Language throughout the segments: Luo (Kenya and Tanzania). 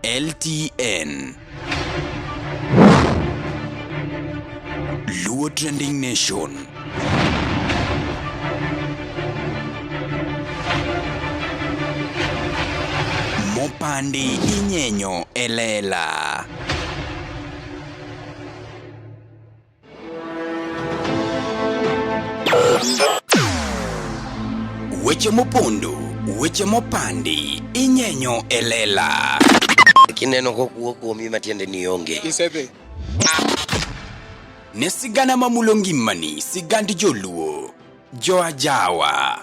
LTN. Luo Trending Nation. Mopandi inyenyo e lela. Weche mopondo, weche mopandi, inyenyo e lela. Kineno kokuo kuomi matiende ni onge. Isedhi. Ne sigana mamulo ngimani, sigand joluo. Joajawa.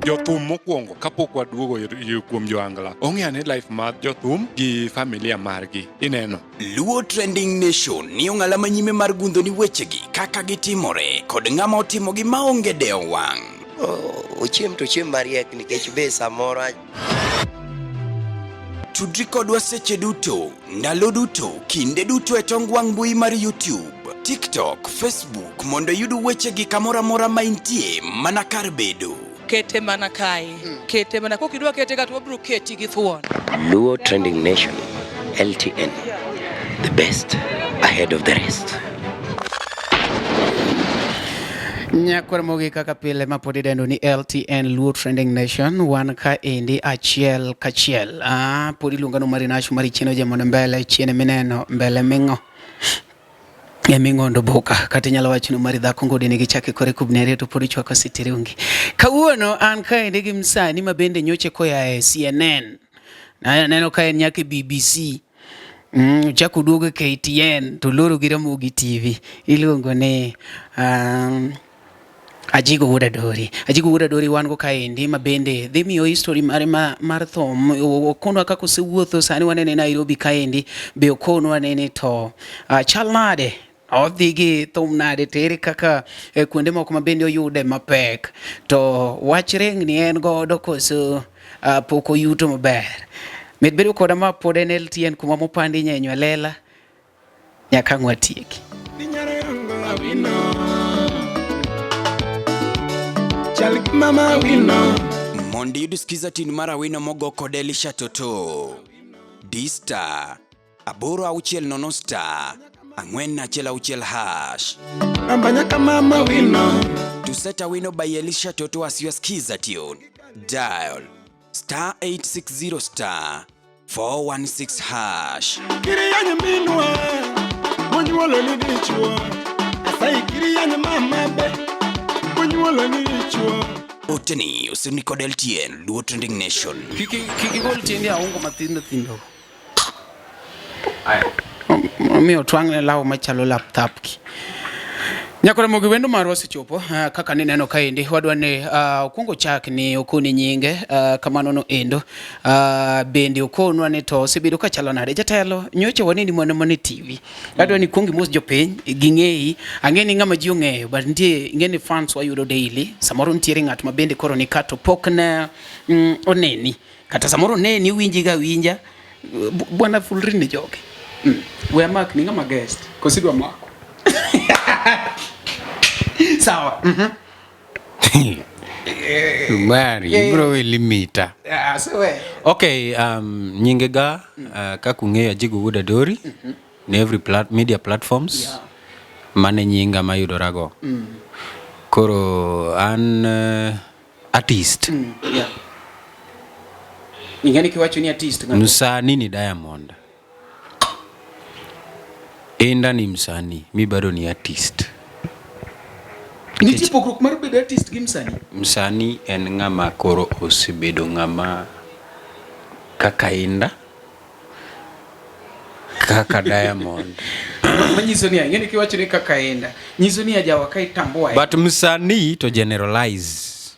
Jothum mokwongo kapok waduogo kuom joangla ong'e ane life mar jothum gi familia margi ineno. Luo Trending Nation ni ong'ala manyime mar gundho ni wechegi kaka gitimore kod ng'ama otimogi maonge dewo wang'. Ochiem to ochiem mariek nikech be samoro Tudri kodwa seche duto, ndalo duto, kinde duto e tong wang' mbui mar YouTube, TikTok, Facebook mondo iyud wechegi kamoro amora ma intie mana kar bedo. Kete mana kae. Kete mana kok idwa kete ka to wabiro keti gi thuon. Luo Trending Nation, LTN, the best ahead of the rest. Nyakwar mogi kaka pile ma pod idendo ni LTN Luo Trending Nation wan ka endi achiel kachiel. Ah, pod iluonga no Marinash mari chien ojamono mbele chien mineno mbele ming'o eming'ondo boka kata inyalo wacho ni mari dhako ngode nigi chake kore kubni ariyo to pod ichwako sitirungi. Kawuono an kaendi gi msani ma bende nyoche koya e CNN. Aneno ka en nyaka e BBC. Ochako oduogo e KTN to oloro gi Ramogi TV. Iluongo ni Ajigo Wuod Adori. Ajigo Wuod Adori wan go kaendi ma bende dhi miyo history mare ma, mar thum. Okonwa kaka osewuotho sani wanene Nairobi kaendi be okonwa nene to chal nade odhi gi thum nade to ere kaka kuonde moko ma bende oyude mapek to wach rengni en godo koso pok oyuto maber. Mit bedo koda ma pod en LTN kuma mopandi nyenyo e lela nyaka ang' watieki. Mondo iyud skiza tin mar Awino mogo kod Elisha Toto. D star 860 star 416 hash. To set Awino by Elisha Toto as your skiza tune, dial star 860 star 416 hash. Kiriyanyi minwa monyuolo ni dichuo Asai kiriyanyi mama be monyuolo ni dichuo Oteni osirni kod LTN Luo Trending Nation. Kik igol tiendi aungo mathindo thindo. Omiyo twang'ne law machalo laptop ki. Nyakwar wendo marwa osechopo kaka nineno kaendi wadwa ni okwongo chak ni okoni nyinge kamano no endo bende okonwa ni to osebedo ka chalo nade jatelo nyocha waneni mana mana e TV adwa ni kuong imos jopiny ging'eyi ang'e ni ng'ama ji ong'eyo but nitie ing'e ni fans wayudo daily samoro nitiere ng'at ma bende koro ni kato pok ne oneni kata samoro oneni winji ga winja bwana fulri ni jogi we amak ni ng'ama guest koso idwa mako sawa. Mari, ibro we limita. Asewe. Okay, nyingega kaka ung'eyo Ajigo Wuod Adori ne every media platforms mane nyinga mayudorago. Koro an artist. Ing'e ni kiwacho ni artist ng'ato Msanii ni Diamond. Inda ni msanii, mi bado ni artist. Nitie pogruok mar bedo artist gi msanii? Msanii en ng'ama koro osebedo ng'ama kaka Inda, kaka Diamond. Manyiso ni ing'e ni kiwacho ni kaka Inda, nyiso ni ajawa ka itambua. But msanii to generalize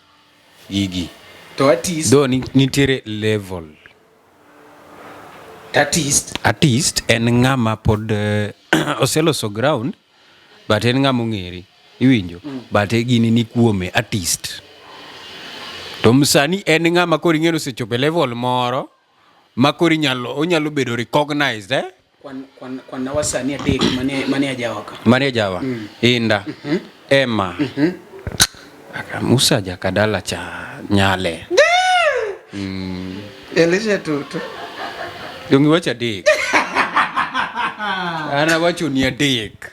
gigi. To artist? Though nitiere level. Artist? Artist en ng'ama pod oseloso ground, but en ng'ama ong'ere, iwinjo? But gini ni kuome, artist. To msanii en ng'ama koro ing'e ni osechopo e level moro ma koro onyalo bedo recognized, eh? Kwan na wasanii adek mane ajawa ka. Mane ajawa? Inda, Emma, Aka Musa Jakadala cha Nyale. Elisha Toto. Donge iwacho adek? An awachoni adek.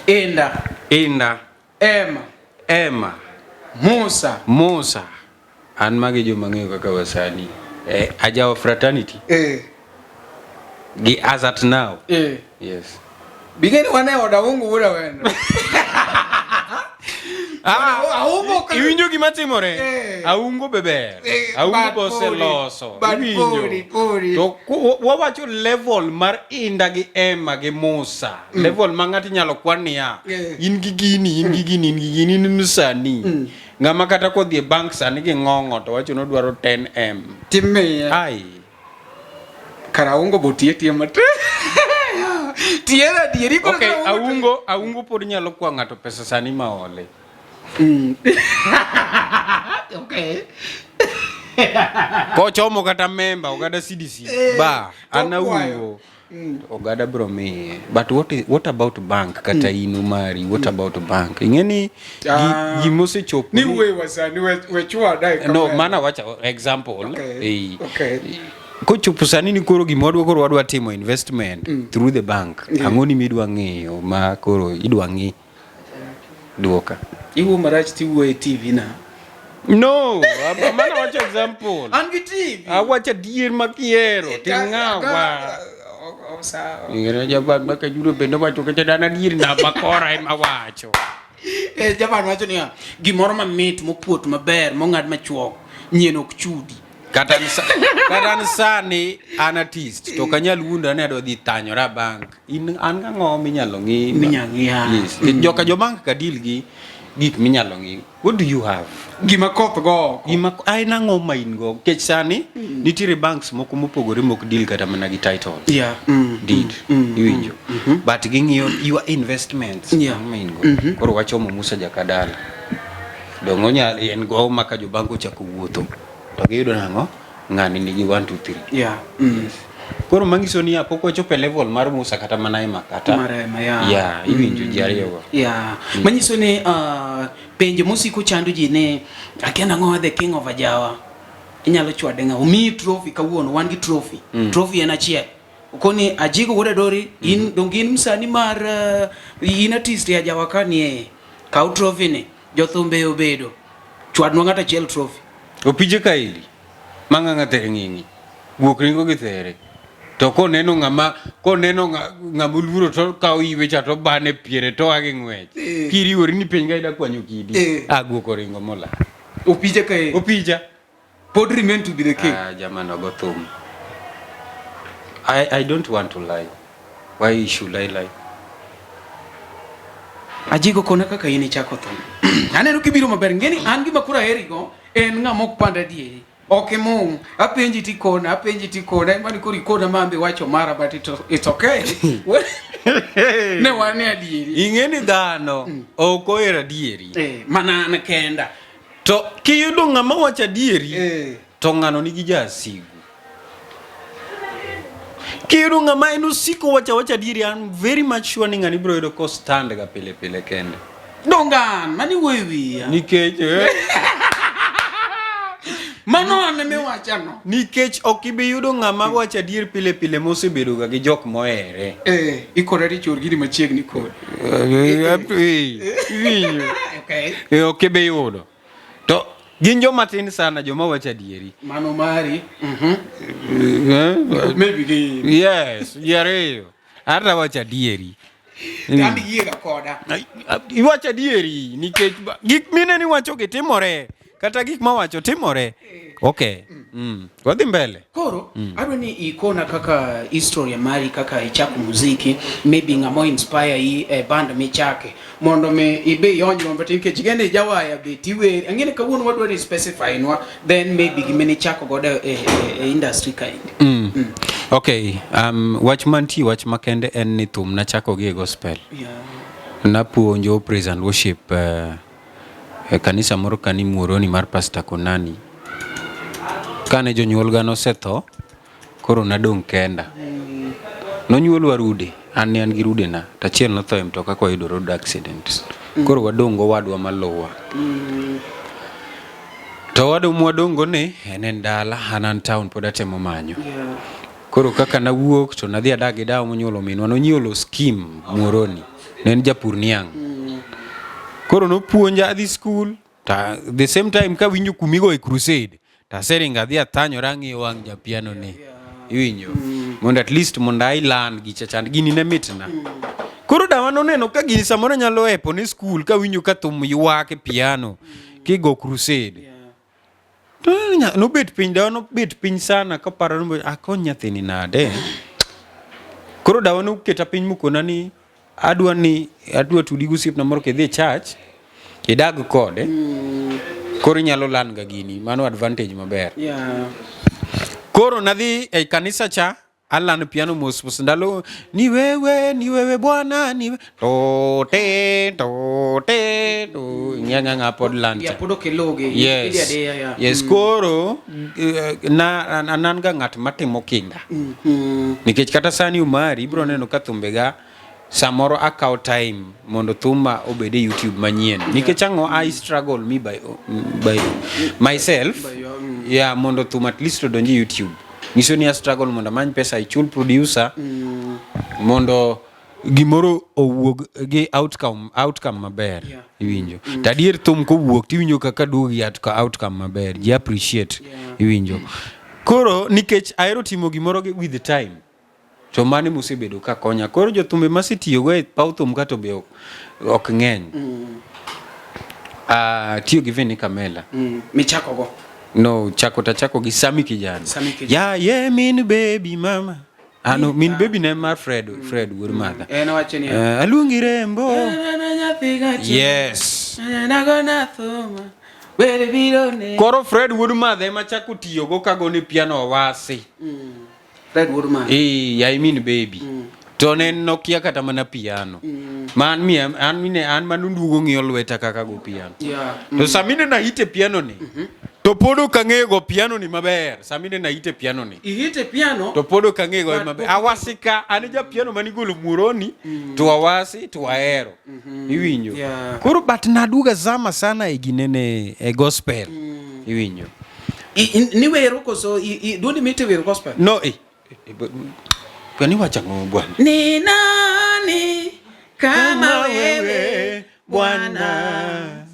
Inda. Inda. Emma. Emma. Musa. Musa. An magi joma ng'eyo kaka wasani. Eh, ajawa fraternity. Eh. Gi as at now. Eh. Yes. Bigeni wane oda ungu wuda wendo. Ah, Aungo ka- iwinjo gima timore? Eh. Aungo be ber. Eh, Aungo but be oseloso. podi, but Iwinjo? podi, podi. To wawacho level mar Inda gi Emma gi Musa. Level ma ng'ato inyalo kwan niya. Eh. In gi gini, in gi gini, in gi gini, in msanii. Ng'ama kata kodhi e bank sani gi ng'ong'o to wacho ni odwaro 10M. Timiye. Ai. Kara aungo bo tiye tiye matek. Tiye adieri koro Okay, kara aungo aungo aungo pod nyalo kwa ng'ato pesa sani ma ole. Okay. Kochomo kata memba ogada CDC Eh, ba an tokwayo. aungo. Ogada bro miye. But what is, what about bank kata in Umari, what about bank? Ing'e ni gi- Ah. gimosechopo Ni ni- wuoyi wasani we we chwa dai No, mana wacha example. Okay, Eh, okay. Kochopo sani ni koro gima wadwa koro wadwa timo investment through the bank. Ang'o ni midwa ng'iyo ma koro idwa ng'i duoka? Iwuo marach tiwuoyo e TV na. No, mana wacho example. An gi TV. Awacho adier makiero ting'awa. Sawa. Ing'e jaban ma kajuro bende wacho kacha dana adier na makora ema wacho. Eh, Japan wacho niya, gimoro mamit mokuot maber mong'ad machuok nyien ok chudi. Kata an kata an sani an artist to ok anyal wuonda ni adwa dhi thanyora bank. In an gang'o minyalo ng'i? Minyalo ng'i, ah. Yes. Mm. Joka jo bank ka deal gi gik minyalo ng'i. What do you have? Gima koth go oko. Gima en ang'o ma in go? Nikech sani nitiere banks moko mopogore mok deal kata mana gi title. Yeah. Mm. Deed. Iwinjo. But ging'iyo your investments. Yeah. Ang'o ma in go? Koro wachomo Musa Jakadala. Dong' onyal en go ma ka jo bank ochako wuotho to giyudo nang'o? Ng'ani nigi 1 2 3. Yeah. Mm. Koro manyiso ni pok wachopo e level mar Musa kata mana Emma kata. Mar Emma, yeah. Yeah, iwinjo ji ariyogo. Yeah. Manyiso ni penjo mosiko chando ji ni akia nang'o the king of ajawa. Inyalo chwade ng'a? Omiyi trophy kawuono, wan gi trophy. Trophy en achiel. Koni Ajigo wuod Adori, in donge in msani mar in artist e ajawa ka ni e. Kaw trophy ni, jothumbe obedo. Chwadnwa ng'ato achiel trophy. Opije kaeli mang'ang'a there ng'ing'i guok ringo gi there to koneno ng'ama koneno ng'ama oluoro to kawo iwe cha to bane piere to a gi ng'wech Eh. kiriwori ni piny ka ida kwanyo kidi Eh. a guok oringo molal Opije kae. opija Pod remain to be the king. Ah, jamani ogo thum I don't want to lie why should I lie Ajigo kona kaka in ichako thum. Aneno kibiro maber. Ngeni an gima koro aheri go en ng'ama ok pand adieri. Ok imung. Apenji tikona, apenji tikona. Ema ni koro ikona ma ambe wacho mara but it's okay. Ne wan e adieri. Ing'e ni dhano ok ohero adieri. Eh, mana an kenda. To kiyudo ng'ama wacho adieri Eh. to ng'ano nigi jasigu. Kiyudo ng'ama en osiko wacho awacha adieri, I'm very much sure ni ng'ani biro yudo ko stand ga pile pile kende. Dongan, mani wuoyo wiya. Nikech eh, Mano an emiwachano. nikech ok ibi yudo ng'ama wacho adier pile pile mosebedo ga gi jok mohere. Eh, ikora ni chor gini machiegni kod. Eh, iwinjo. Okay. Eh, ok ibi yudo. To gin joma tin sana joma wacho adieri. Mano mari. Mhm. Eh, Maybe gi. Yes, ji ariyo. Ata wacho adieri. Tambi yiega koda. Ai, Iwacho adieri nikech gik mine ni wacho gi timore kata gik mawacho timore. Okay. Wadhi mbele. Koro adwa ni ikona kaka history mari kaka ichako muziki maybe ng'ama inspire i e band michake mondo mi ibe ionj rombe tin nikech ing'e ni jawaya be tiwer ang'e ni kawuono wadwa ni specify nwa then maybe gima nichako godo e, e, e industry kaendi. Okay, wach mantie wach makende en ni thum nachako gi e gospel. Yeah. Napuonjo praise and worship e kanisa moro kani Muhoroni mar Pastor Konani. Kane jonyuol ga nosetho, koro nadong' kenda. Nonyuolwa rude, an ne an gi rude na, to achiel notho e mtoka kwayudo road accident. Koro wadong' gowadwa maluwa. To wadwa mwadongo ni en en dala, an an town pod atemo manyo. Koro kaka nawuok to nadhi adak gi dawa monyuolo minwa, nonyuolo skim Muhoroni. Ne en japur niang'. Koro nopuonja adhi skul, ta the same time kawinjo kumigo e crusade, to aseringo adhi athanyora ang'iyo wang' japiano ni. Iwinjo? Mondo at least mondo I learn gicha chand gini ne mitna. Koro dawa noneno ka gini samoro nyalo epo ne skul kawinjo ka thum ywak e piano kigo crusade. To nobet piny, dawa nobet piny sana kaparo ni akony nyathini nade. Koro dawa noketa piny mokona ni adwa ni adwa tudi gi osiepna moro kidhi e church idag kode. Koro inyalo learn ga gini, mano advantage maber. Koro nadhi e kanisa cha Alan piano mos mos ndalo ni wewe ni wewe bwana ni we- to te to te to ng'a ng'a ng'a pod lan Yeah, cha. pod ok iluwgi. Yes. Idhi adiya, yeah. Yes, koro eh, na an an ga ng'at matimo kinda. Nikech kata sani Umari ibiro neno ka thumbega samoro akawo time mondo thuma obed e YouTube manyien. Nikech ang'o I struggle me by myself. Yeah, mondo thum at least odonj e YouTube. Nyiso ni a struggle mondo amany pesa ichul producer mondo gimoro owuog gi outcome maber. Yeah. Iwinjo. To adier thum kowuok tiwinjo kaka duogo gi outcome maber. Ji appreciate. Yeah. Iwinjo. Koro nikech ahero timo gimoro with the time. To mano mosebedo ka konya. Koro jothumbe masetiyogo e paw thum ka to be ok ng'eny. Ah, tiyo gi Vinny Kamela. Michako go. No, chako tachako gi Sami Kijana. Sami Kijana. Ya ye min baby mama. Ah, no, min baby ne mar Fred, Fred wuod Martha. En owacho ni Aluongi rembo. Yes. Koro Fred wuod Martha ema chako tiyogo kagone piano Awasi. Fred wuod Martha. Eh, I mean baby. To ne en nokia kata mana piano. Ma an mi an mine an manunduogo ng'iyo lweta kaka go piano. Yeah. To samine na hite piano ni. To pod ok ang'eyo go piano ni maber. Samine na hite piano ni. Ihite piano. To pod ok ang'eyo go maber. Awasi ka an ja piano manigolo Muhoroni to awasi to ahero. Iwinjo. Yeah. Koro but naduga zama sana e ginene e gospel. Iwinjo. Niwero koso duondi mite wero gospel? No, eh. Kwani wacho ang'o bwana? Ni nani kama wewe Bwana?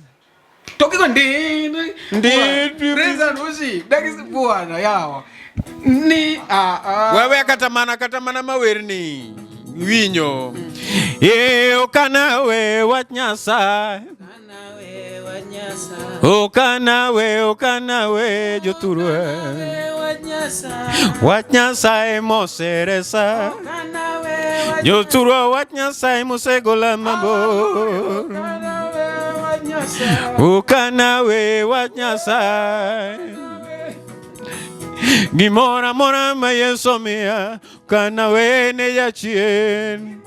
To gigo ndi Ndi Praise and worship. That is Bwana yawa. Ni ah ah. Wewe kata mana mawerni winyo. Eh, okanawe wach Nyasaye. Okanawe, okanawe jothurwa. Wach Nyasaye moseresa. Jothurwa wach Nyasaye mosegola mabor. Okanawe wach Nyasaye. Gimoro amora ma Yesu omiya, kana wene jachien.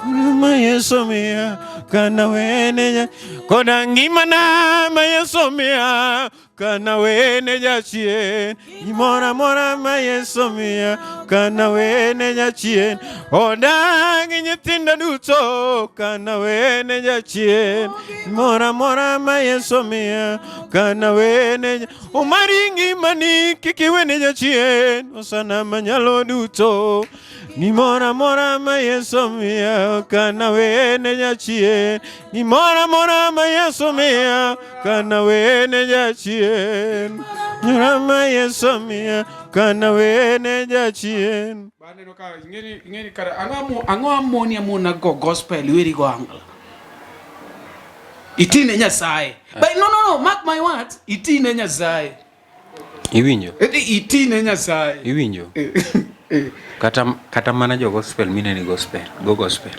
Ma Yesu omiya, kana wene ja koda ngimana ma Yesu omiya, kana wene jachien. Gimoro amora ma Yesu omiya, kana wene jachien. Oda gi nyithinda duto, kana wene jachien. Gimoro amora ma Yesu omiya, kana wene Umari ngimani kik iwene jachien, osana manyalo duto. Gimoro amora ma Yesu omiya, kana wene jachien. Gimoro amora ma Yesu omiya, kana wene jachien. Gimoro ma Yesu omiya, kana wene jachien. Aneno ka ing'eni kara ang'o amoni amona go gospel iweri go angla. Itine Nyasaye. But no no no, mark my words, itine Nyasaye. Iwinjo? Itine Nyasaye. Iwinjo? Kata mana jo gospel minene gospel, go gospel.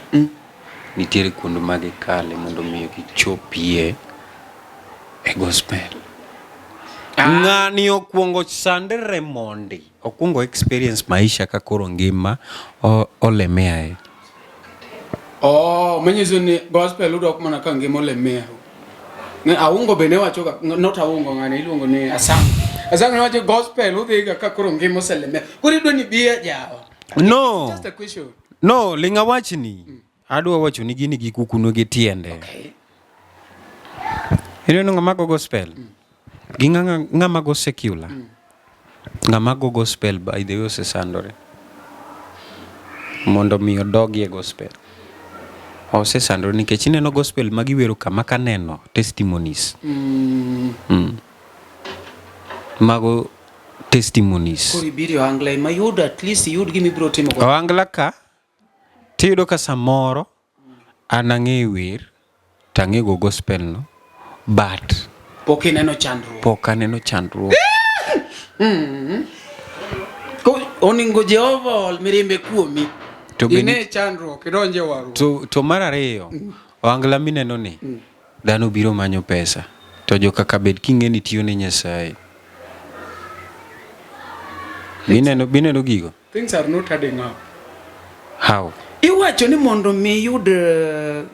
Nitiere kuonde ma gikale mondo miyo gichopie e gospel. Ng'ani okwongo sandre mondi, okwongo experience maisha ka koro ngima olemeae. Oh, manyiso ni gospel udok mana ka ngima olemea. Ne Aungo be ne wacho ga, not Aungo ng'ani iluongo ni Asang. Asang ne wacho gospel udhiga ka koro ngima oselemea. Koro idwa ni biye jawa. No. Just a question. No, ling' awachni. Adwa wacho ni gini gi kukuno gi tiende. Okay. Ineno ng'ama go gospel? Gi ng'ama go secular. Ng'ama go gospel by the way osesandore. Mondo mi odogi e gospel. Osesandore nikech ineno gospel ma giwero kama kaneno testimonies. Mago testimonies. Koro ibiro e ohangla ema yud at least iyud gima ibiro timo. Ohangla ka tiyudo ka samoro an ang'e wer to ang'e go gospel no but Pok ineno chandruok. pok aneno chandruok. Ko oningo Jehova ol mirimbe kuomi. To be Ine chandruok idonje warruok. To mar ariyo, ohangla mineno ni dhano biro manyo pesa to joka bed king'e ni tiyo ne Nyasaye. Bineno gigo? Things are not adding up. How? Iwacho ni mondo mi iyud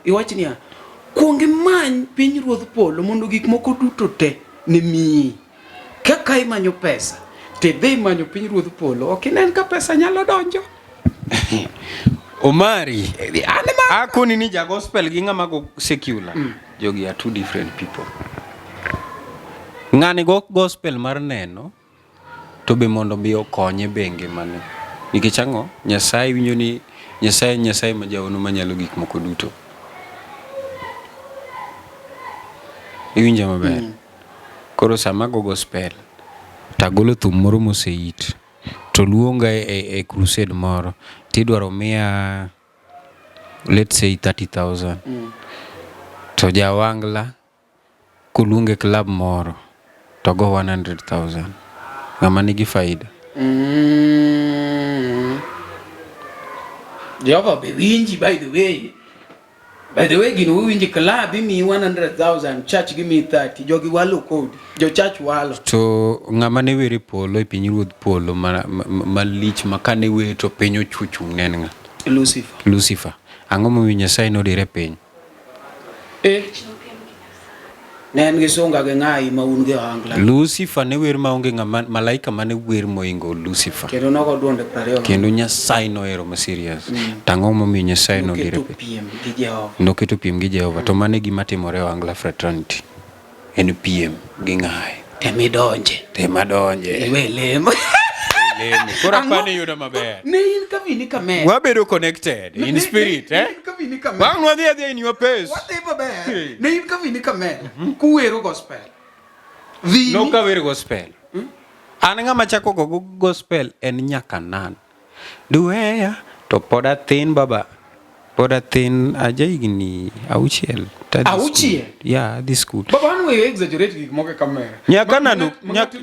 iwach niya, kuong imany piny ruodh polo mondo gik moko duto te ne miyi. Kaka imanyo pesa, tidhi imanyo piny ruodh polo, ok inen ka pesa nyalo donjo. Omari, akoni ni ja gospel gi ng'ama go secular. Jogi are two different people. Ng'ani go gospel mar neno to be mondo mi okonye be e ngimane. Nikech ang'o? Nyasaye winjo ni Nyasaye en Nyasaye ma jahono manyalo gik moko duto. Iwinja maber? Koro sama ago gospel to agolo thum moro moseit to luonga e crusade moro tidwaro miya let's say 30,000 to jawangla koluonge club moro to go 100,000 ng'ama nigi faida. Jehova be winji by the way. By the way gino uwinji club imiyi 100,000 church gimiyi 30 jogi walo kodi. Jo church walo. To ng'ama ne wer e polo e piny ruodh polo malich ma kane wer to piny ochuchung' ne en ng'a? Lucifer. Lucifer. Ang'o momiyo Nyasaye nodire piny? Eh. Ne en gi sunga gi ng'ayi ma un gi ohangla. Lucifer ne wer maonge ng'ama malaika mane wer moingo Lucifer. Kendo nogo duonde 20. Kendo Nyasaye nohero ma serious. To ang'o momiyo Nyasaye nodire Noketo piny? piem gi Jehova. Noketo piem gi Jehova. To mano e gima timore e ohangla fraternity. En piem gi ng'ayi. Temidonje. Tema donje. Iwe lemo. Lemo. Koro Ang'o? apani yudo maber. Ne in ka vini kamera. Wabedo connected in spirit, eh? Ne in ka vini kamera. Wang' wadhi adhiya in your pace. Wadhi maber. Ne in ka vini kamera. Kuwero gospel. Vini. Nok awer gospel. An ng'ama chako go gospel en Nyakanan. Duweya to pod athin baba. Pod athin aja higni auchiel. to adhi skul. Auchiel? Yeah, adhi skul. Baba an we exaggerate gik moko e kamera. Nyakanan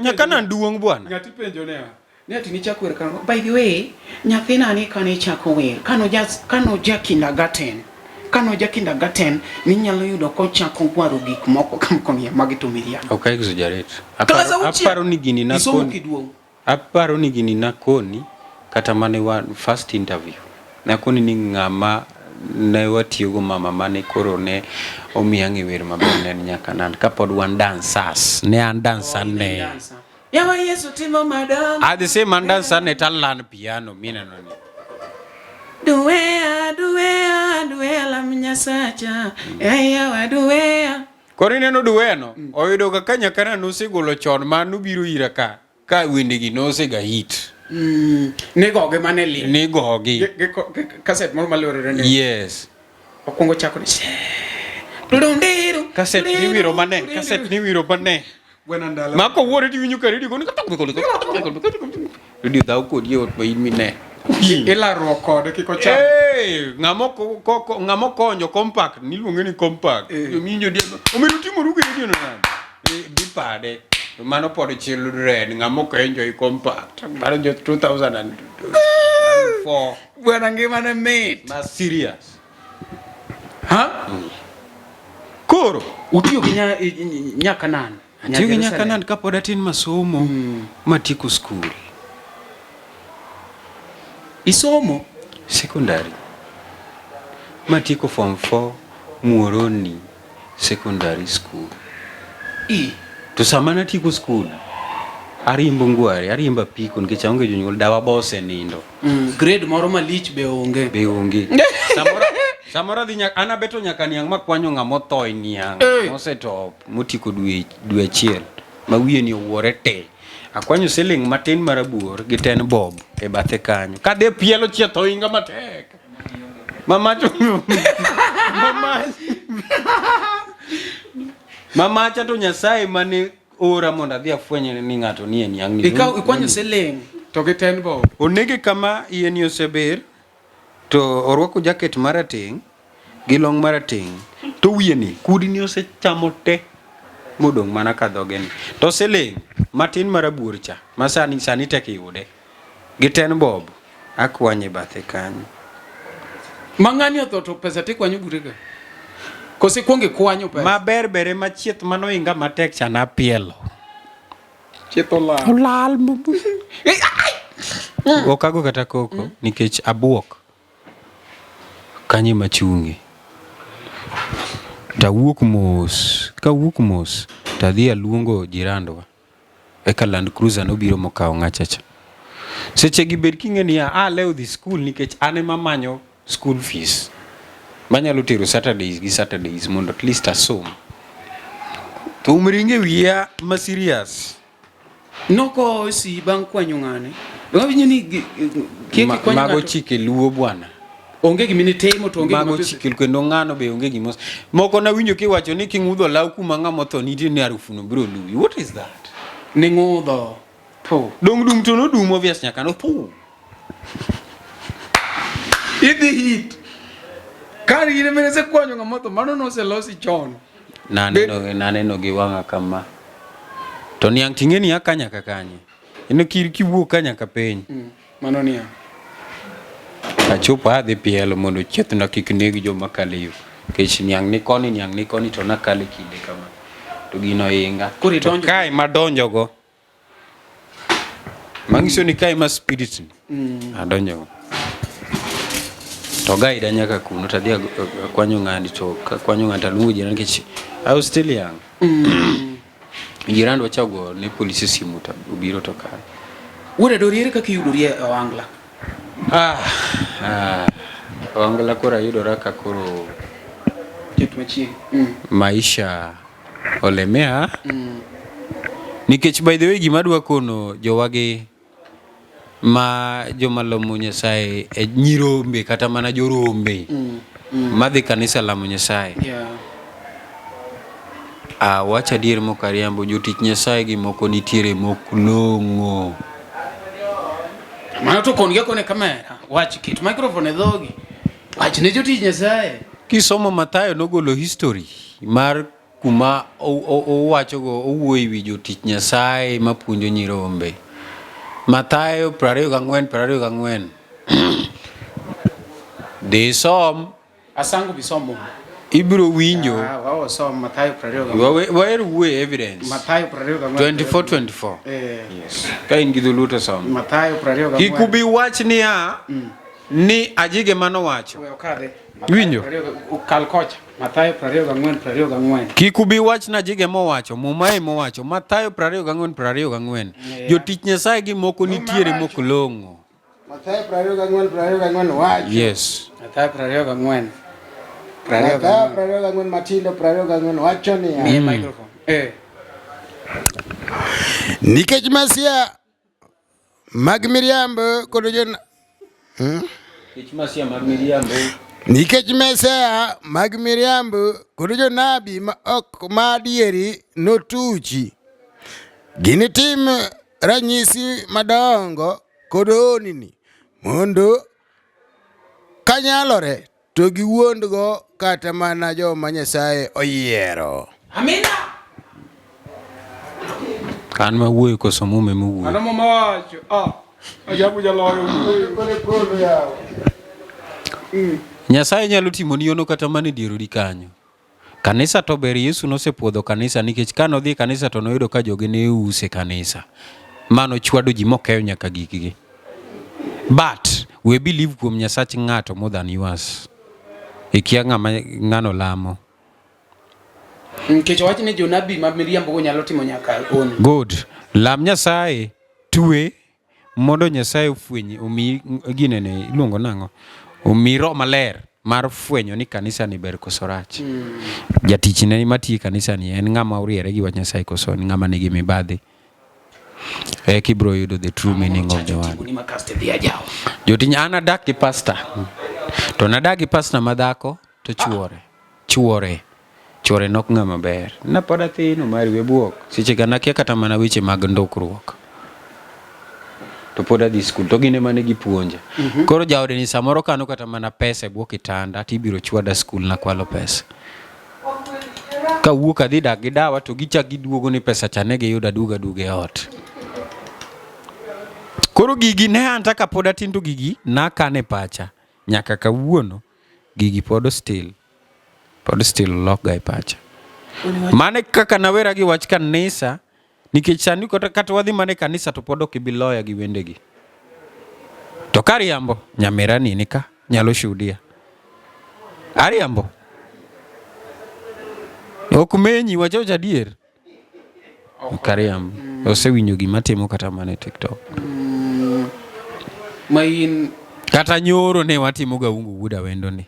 Nyakanan duong' bwana. Ng'ati penjo niya. Ne ati nichako wer kano. By the way, nyathina ni kane chako wer, kano ja kano ja kindergarten. Kano ja kindergarten, ninyalo yudo kochako gwaro gik moko kamkoni magi to miriambo. Ok exaggerate. Klas Aparo, auchiel. aparo ni gini Isomo nakoni. kiduong'. Aparo ni gini nakoni kata mane wa first interview. Nakoni ni ng'ama ne watiyogo mama mane koro ne omiya ng'e wer maber ne en Nyakanan kapod wan dancers. Ne an dancer ne. Yawa Yesu timo madam. At the same an dancer ne talan piano mineno ni. Duwea, duwea, duwea lam Nyasacha. Yawa duwea. Koro ineno duweno, oyudo ga ka Nyakanan nosegolo chon ma nobiro ira ka. Ka wendegi nosega hit. Nigogi mane li. Nigogi. Gi kaset moro maluorore ni. Yes. Okwongo chako ni. Dundiru. Kaset niwiro mane, kaset niwiro mane. Bwana ndalo. Mako wuore tiwinjo ka radio goni. Radio dhaw kodi e ot ma in mine. Ilarruok kode kik ocham. Hey, ng'ama ng'ama okonyo compact niluonge ni compact. Winjo di. Omedo timo ruge radio no nade? Bi pade. To mano pod children ng'ama ok enjoy compact. Mano jo 2004. Bwana ngima ne mit. Ma serious. Ha? Koro Utiyo gi Nyakanan. Atiyo gi Nyakanan kapod atin masomo matieko skul. Isomo? Secondary. Matieko form 4 Muhoroni Secondary School. I. To sama natieko skul, ariembo ngware, ariembo apiko nikech aonge jonyuol, dawa be osenindo. Grade moro malich be onge. Be onge. Samoro samoro adhi nyaka an abeto nyaka niang' makwanyo ng'ama otho e niang' Hey. mosetop motieko dwe achiel. ma wiye ni owuore te. Akwanyo siling matin marabuor gi ten bob e bathe kanyo. Kadhi pielo chieth oinga matek. Mamacha mamacha to Nyasaye mane ora mondo adhi afweny ni ng'ato nie niang' ni. Ikaw ikwanyo siling to gi ten bob. Onege kama iye ni oseber to orwako jaket marateng' gi long marateng' to wiye ni kudni osechamo te modong' mana ka dhoge ni. To siling matin marabuor cha ma sani sani tek yude gi ten bob akwanye bathe kanyo. Ma ng'ani otho to pesa tikwanyo bure ga. Kose kuongo ikwanyo pesa. Maber ber ema chieth manoinga matek cha napielo. Chieth olal. Olal. Ok ago kata koko nikech abuok. Kanyo ema achung'e. Tawuok mos, kawuok mos tadhi aluongo jirandwa. Eka Land Cruiser nobiro mokawo ng'acha cha. Seche gi bed king'e niya, alewo dhi skul nikech an ema amanyo school fees manyalo tero Saturdays gi Saturdays mondo at least asom. Thum ringo e wiya ma serious. Nokosi bang' kwanyo ng'ane. Donge winjo ni kia kikwanyo Mago ng'ato chike luo bwana. onge gima nitimo to onge Mago gima chike kendo ng'ano be onge gima moko nawinjo kiwacho ni king'udho law kuma ng'ama otho nitie ni harufu no biro luwi. What is that? Ni ng'udho. To dong dum to nodum obvious nyaka no pu. Idhi hit. Kar in ema isekwanyo ng'ama otho mano noselosi chon. Naneno naneno gi wang'a kama. To niang' ting'e ni aka nyaka kanye. Ino kir kiwuok ka nyaka piny. Mano niya. Achopo adhi pielo mondo chiethna kik neg joma kalo e yo. Nikech niang' ni koni niang' ni koni to nakalo e kinde kama. To gino ohinga. Koro To idonjo- kae madonjogo. Manyiso ni kae ma spirit ni. Adonjogo. To gaida nyaka kuno to adhi akwanyo ng'ani to kakwanyo ng'ani to aluongo jirani nikech I was still young. Jirandwa cha ogo ne polisi simu to obiro to kawe. Wuod Adori ere kaka iyudori e ohangla? Ah, ah, ohangla koro ayudora ka koro Ket machiegni. Maisha olemea. Nikech by the way gima adwa kono jowagi ma joma lamo Nyasaye e nyirombe kata mana jorombe madhi kanisa lamo Nyasaye. Yeah. Awach adier mok ariambo jotich Nyasaye gi moko nitiere mok long'o. Mano to kon gi akona e kamera. Wach ket microphone e dhogi. Wach ne jotich Nyasaye. Kisomo Mathayo nogolo history mar kuma owachogo owuoyo e wi jotich Nyasaye mapuonjo nyirombe. Mathayo 24 24. Dhi isom. Asango bi som muma. Ibiro winjo. Ah, wao som Mathayo 24. Wahero wuoyo e evidence. Mathayo 24. 24 24. Eh. Yes. Ka in gi dholuo to som. Mathayo 24. Kik ubi wach niya ni ajige manowacho. We okadhe. Winjo? Kal kocha. Mathayo 24 24. Kik ubi wach ni ajige mowacho, Muma e mowacho. Mathayo 24 24. Yeah. Jotich Nyasaye gi moko nitiere mok long'o. Mathayo 24 24 wacho. Yes. Mathayo 24. Mathayo 24. 24 matindo 24 wacho niya. Miye microphone. Eh. Nikech Masia mag miriambo kod jon Nikech Masia mag miriambo. Nikech Mesia mag miriambo kod jonabi ma ok ma adieri notuchi. Ginitim ranyisi madongo kod honini mondo kanyalore to giwuondgo kata mana joma Nyasaye oyiero. Amina. An ma wuoyo koso mume mowuoyo. Mano muma wacho. Ah. Ajabu jaloyo wuoyo. Nyasaye nyalo timoni hono kata mana e dier odi kanyo. Kanisa to ber Yesu nosepuodho kanisa nikech ka nodhi e kanisa to noyudo ka joge ne use kanisa. Ma nochwado ji mokeyo nyaka gikgi. But we believe kuom Nyasach ng'ato more than yours. Ikia ng'ama ng'ano lamo. Nikech owach ni jonabi ma miriambogo nyalo timo nyaka honni. Good. Lam Nyasaye, twe mondo Nyasaye ofweny omiyi ginene iluongo nang'o? Omiyi roho maler. mar fwenyo ni kanisa ni ber koso rach. Jatichne matiyo e kanisa ni en ng'ama oriere gi wach Nyasaye koso en ng'ama nigi mibadhi. Eka ibiro yudo the true meaning of the word. Ni makaste dhi ajawa. Jotich an adak gi pasta. To nadak gi pasta madhako to chuore. Chuore. Chuore nok ng'ama ber. Napod athin Omari we buok. Seche ga nakia kata mana weche mag ndukruok. To pod adhi skul to gin ema ne gipuonja. Koro jaode ni samoro kano kata mana pesa e bwo kitanda tibiro chwada skul nakwalo pesa. Kawuok adhi dak gi dawa to gichak giduogo ni pesa cha ne giyudo aduogo aduogo e ot. Koro gigi ne anta kapod atin to gigi nakano e pacha nyaka kawuono gigi pod still pod still lokga e pacha. Mano e kaka nawera gi wach kanisa nikech sani kata, kata wadhi mana e kanisa to pod ok ibi loya gi wendegi. To kariambo nyamera ni nika nyalo shuhudia. Ariambo. Ok menyi wacho adier. Ok ariambo. Osewinjo gima timo kata mana e TikTok. Ma in Kata nyoro ne watimo ga ungu wuod awendo ni.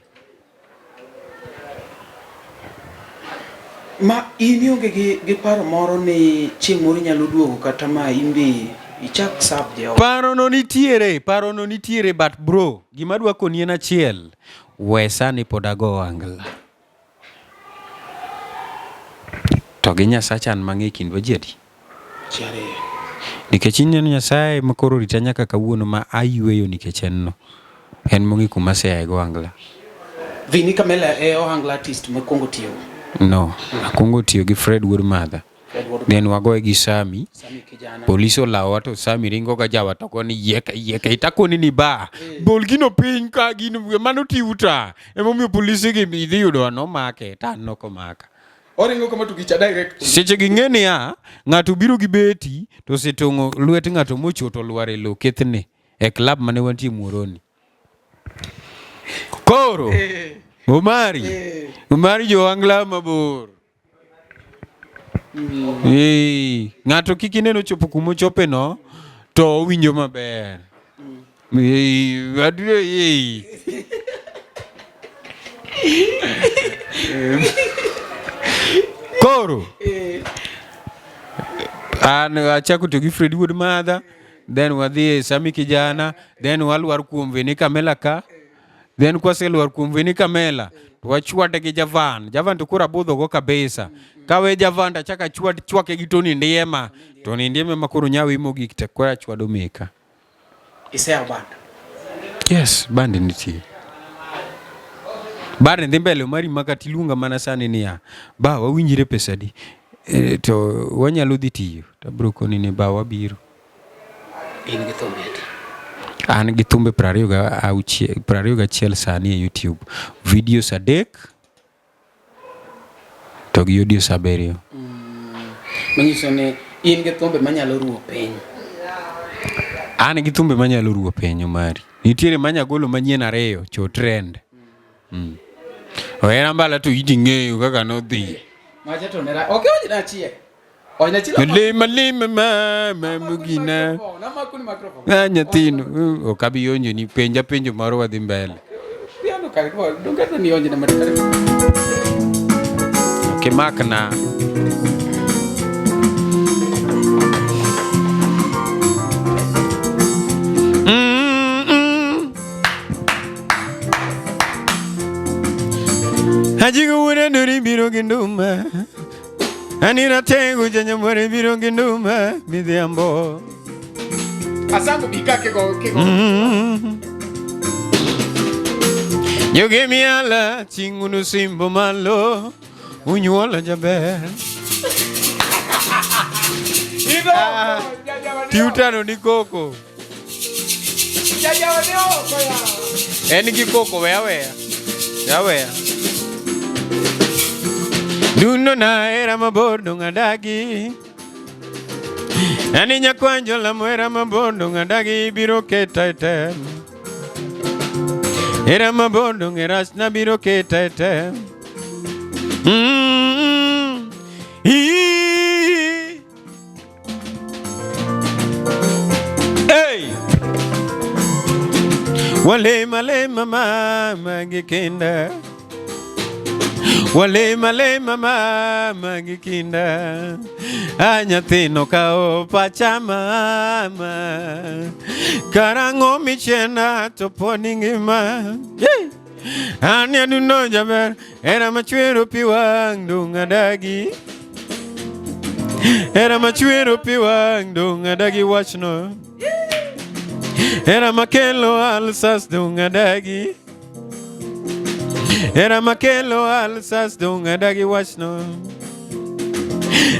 Ma in ionge gi, gi paro moro ni chieng' moro inyalo duogo kata ma in be ichak serve Jehova. Paro no nitiere, paro no nitiere but bro, gima adwa koni en achiel. We sani pod ago ohangla. To gi Nyasacha an mang'e kindwa ji adi? Ji ariyo. Nikech ineno Nyasaye ma koro orita nyaka kawuono ma ayweyo nikech en no. En mong'e kuma aseaye go ohangla. Vinny Kamela e ohangla artist mokwongo tiyogo. No, akwongo tiyo gi Fred Wuod Madha. Fred Wuod Then wagoye gi Sami. Sami Kijana. Polisi olawowa to Sami ringo ga jawa to koni yieke yieke itakoni ni ba. Bol gino piny ka gino mano tiuta. Emomiyo polisi gi idhi yudo nomake to an nokomaka. Oringo kama to gicha direct. Seche gi ng'e niya, ng'ato biro gi beti to osetong'o lwet ng'ato mochoto olwar e lowo kethne e club mane wantie Muhoroni. Koro Omari, Omari jo-Angla mabor. Eh, ng'ato kik ineno chopo kuma ochope no to owinjo maber. Eh, adwe eh. Koro an achako tiyo gi Fred Wuod Madha, then wadhi e Sami Kijana, then walwar kuom Vinny Kamela ka. Then kwaselwar kuom Vinny Kamela, to wachwade gi Javan. Javan to koro abudhogo kabisa. Kawe Javan to achako achwad chwake gi Tony Ndiema. Tony Ndiema ema koro nyawi mogik to koro achwado meka. Iseyawo band. Yes, band nitie. Band dhi mbele mari ma kata iluonga mana sani niya, ba wawinjre pesa adi? E, to wanyalo dhi tiyo. To abiro koni ni ba wabiro. In gi thumbe adi? An gi thumbe 21 sani e YouTube. Videos 3 to gi audios 7. Manyiso ni in gi thumbe manyalo ruwo piny. An gi thumbe manyalo ruwo piny Omari. Nitiere manyagolo manyien 2 cho trend. Ohera mbala to iti ng'eyo kaka nodhi. Macha to ne ra. Ok iwach achiel. Lima lima mama mugina. Ah, nyathino ok abi onjo ni penja penjo moro wadhi mbele. Kimakna. Ajigo wuoda ndori biro gi nduma. Anira tengu janyamwere biro gi nduma midhiambo. Asango bika kego kego. Joge miala ting'unu simbo malo unyuolo jaber. Tiutano ni koko. En gi koko we aweya. We aweya. Dundo na era mabor dong adagi. Ani nyakwanjo lamo era mabor dong adagi biro keta e tem. Era mabor dong e rachna biro keta e tem. Ii. Hey! Walema lema mama gi kinda. Walema lema mama gi kinda. A nyathino kawo pacha mama. Karang'o michena to pod ingima. Yee! An nyadundo jaber, hera machwero pi wang' dong' adagi. Hera machwero pi wang' dong' adagi wachno. Hera makelo alsas dong' adagi. Hera makelo alsas dong' adagi wachno.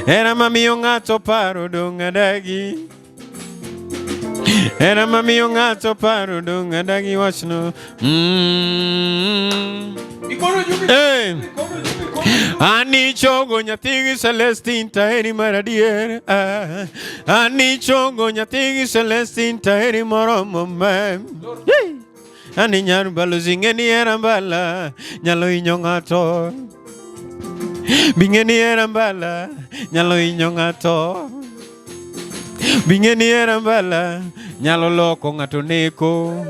Hera mamiyo ng'ato paro dong' adagi. Hera mamiyo ng'ato paro dong' adagi wachno. Hey. Ani chogo nyathigi Celestine taheri mar adier. Ah. Ani chogo nyathigi Celestine taheri moromo mem. Yee. Ani nyar balozi ng'e ni hera mbala nyalo hinyo ng'ato. Bing'e ni hera mbala nyalo hinyo ng'ato. Bing'e ni hera mbala nyalo loko ng'ato neko.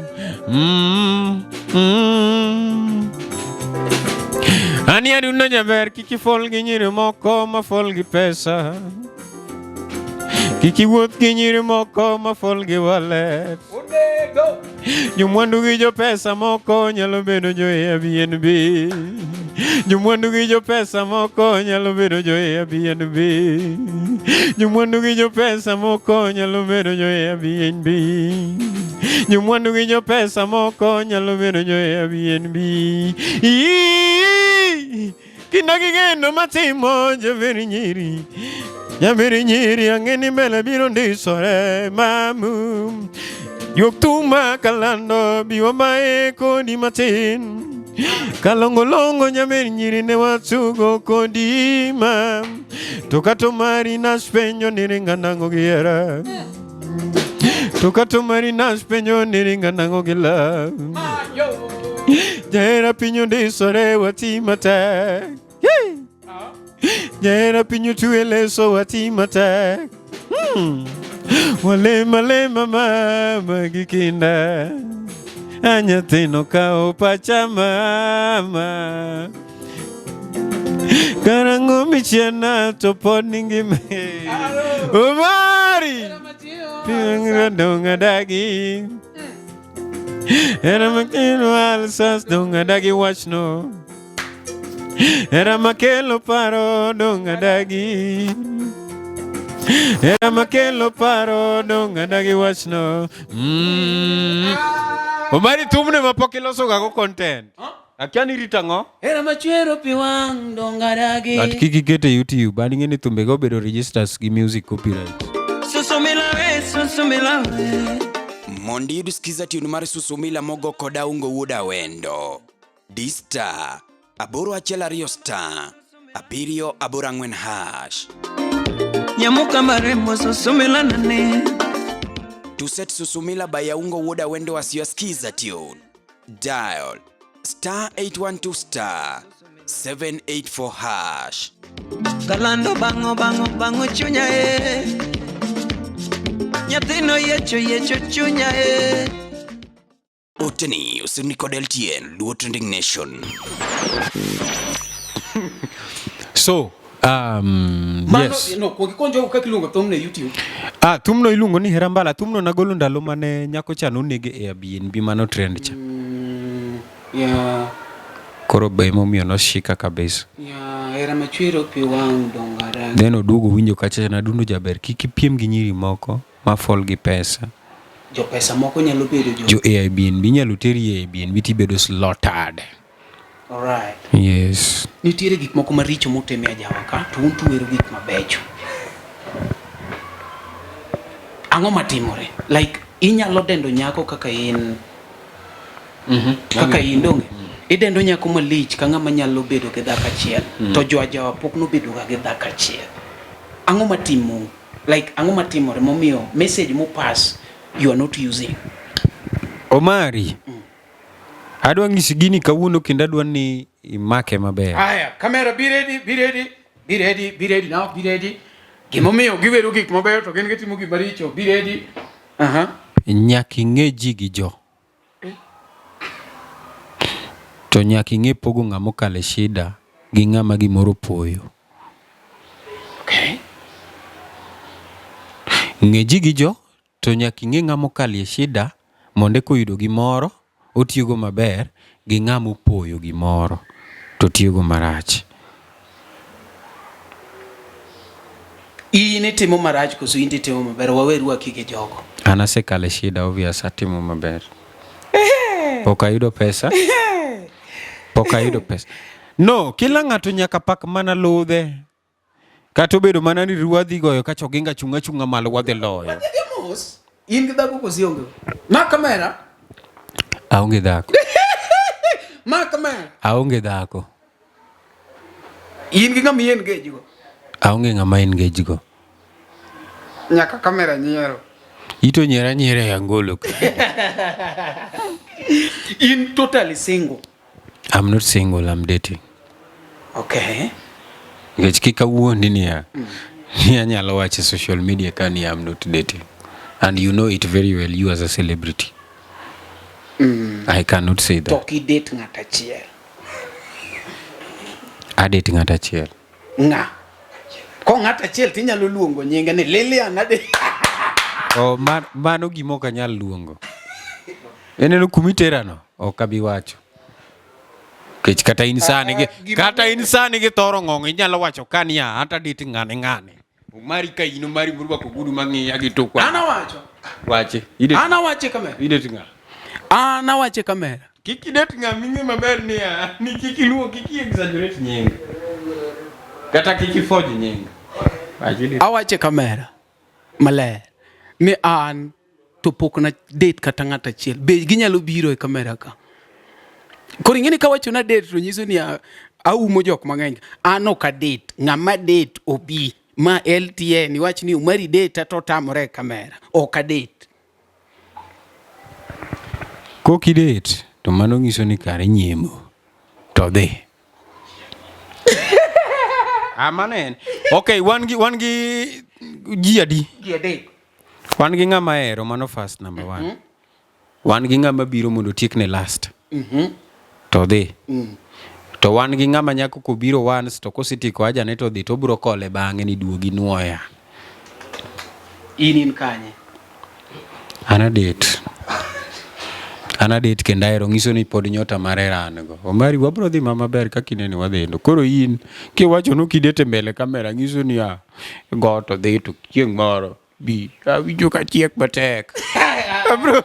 Ani adundo jaber kik ifol gi nyiri moko ma fol gi pesa. Kik iwuoth gi nyiri moko ma fol gi wallet. Jomwandu gi jopesa moko nyalo bedo jo Airbnb. Jomwandu gi jopesa moko nyalo bedo jo Airbnb. Jomwandu gi jopesa moko nyalo bedo jo Airbnb. Jomwandu gi jopesa moko nyalo bedo jo Airbnb. Ii! Kinda gi geno matimo jaber nyiri Jaber nyiri ang'e ni mbele biro ndisore mamu Juok tuma kalando biwa mae kodi matin Kalongolongo jaber nyiri ne watugo kodi mam To kato mari naspenjo ni ringa nang'o gi hera To kato mari naspenjo ni ringa nang'o gi love Jahera piny ondisore wati matek. Yee! Jahera piny otwe leso wati matek. Walema lema mama gi kinda. A nyathino kawo pacha mama. Karang'o michiena to pod ni ngima. Omari! Piny dong' adagi. Era makelo alsas dong' adagi wachno. Era makelo paro dong' adagi. Era makelo paro dong' adagi wachno. Omari thumne ma pok iloso ga go content. Akia ni rito ang'o? Hera machwero pi wang' dong' adagi. But kik iket e YouTube, an ing'e ni thumbego obedo registers gi music copyright. Mondo iyud skiza tune mar Susumila mogo kod Aungo wuod Awendo. Di star 812 star 784 hash. Nyamuka marembo susumila nane. To set Susumila by Aungo wuod Awendo as your skiza tune. Dial star 812 star 784 hash. Kalando bango bango bango chunya e. Nyathino yecho yecho chunya e. Oteni osirni kod LTN Luo Trending Nation. So, Mano, yes. no, kuong ikonj jogo kaka iluongo thumno e YouTube. Ah, thumno iluongo ni Hera Mbala. Thumno nagolo ndalo mane nyako cha noneg e Airbnb mano trend cha. Yeah, Koro be emomiyo noshika kabisa. yeah, hera machwero pi wang' dong' adagi. Then oduogo winjo kacha nadundo jaber kik ipiem gi nyiri moko ma fall gi pesa. Jopesa moko nyalo bedo jo. Jo Airbnb inyalo teri e Airbnb tibedo slaughtered. Alright. Yes. Nitiere gik moko maricho motim e ajawa ka to un tuwero gik mabecho. Ang'o matimore? Like inyalo dendo nyako kaka in kaka in donge? Idendo nyako malich ka ng'ama nyalo bedo gi dhako achiel to jo ajawa pok nobedo ga gi dhako achiel. Ang'o matimo? Like ang'o matimore momiyo message mopass you are not using? Omari. Adwa ng'isi gini kawuono kendo adwa ni imake maber. Aya, kamera be ready, be ready, be ready, be ready now, be ready. Gimomiyo giwero gik mabeyo to gin gitimo gik maricho. Be ready. Aha. Nyaka ing'e ji gi jo. To nyaka ing'e pogo ng'ama okalo e shida gi ng'ama gimoro opoyo. Okay. Ng'e ji gi jo to nyaka ing'e ng'ama okalo e shida mondo eka oyudo gimoro otiyogo maber gi ng'ama opoyo gimoro to tiyogo marach. In itimo marach koso in titimo maber? Waweru akike jogo. An asekalo e shida obvious atimo maber. Pok ayudo pesa. Pok ayudo pesa. No, kila ng'ato nyaka pak mana ludhe. Kata obedo mana ni ruadhi goyo kacha oginga chung' achung'a malo wadhi loyo. Wadhi mos. In gi dhako koso ionge? Ma kamera. Aonge dhako. Ma kamera. Aonge dhako. In gi ng'ama i-engage go? Aonge ng'ama engage go. Nyaka kamera nyiero. Ito nyiera nyiera e angolo ka. In totally single. I'm not single, I'm dating. Okay. Nikech kik awuondi niya, ni anyalo wacho e social media ka ni I'm not dating. And you know it very well, you as a celebrity. I cannot say To that. ok i-date ng'at achiel. Adate ng'at achiel. Ng'a? Ko ng'at achiel tinyalo luongo nyinge ni Lilian ade. Oh, mano gima ok anyal luongo. Ineno kumiterano, ok abi wacho. Nikech kata in sani gi, kata in sani gi thoro ng'ong inyalo wacho ka niya, anta date ng'ane ng'ane. Omari ka in Omari morwako ogudu mang'iya gi tokwa. An awacho. Wache. Idate, An awache kamera. idate ng'a? An awache kamera. Kik idate ng'a ming'e maber niya, ni kik iluo, kik i exaggerate nying. Kata kik ifoj nying. Wache ni. Awache kamera maler ni an to pok na date kata ng'at achiel. Be ginyalo biro e kamera ka. Koro ing'e ni kawacho na date to nyiso ni aumo jok mang'eny. An ok a date. Ng'ama date obi ma LTN iwach ni Omari date to otamore e kamera. Ok a date. Kok idate to mano nyiso ni kare nyiemo to dhi. Ah, mano en. Okay, wan gi ji adi? Ji adek. Wan gi ng'ama hero mano first number one. Wan gi ng'ama biro mondo otiekne last. To dhi. To wan gi ng'ama nyako kobiro once to kosetieko ajane to dhi to obiro kole bang'e ni duogi nuoya. In kanye? An adate. An adate kendo ahero nyiso ni pod nyota mar hera an go. Omari wabro dhi ma maber kaka ineni wadhindo. Koro in kiwacho ni okidate e mbele kamera nyiso ni a go to dhi to chieng' moro bi awinjo ka chiek matek. Abro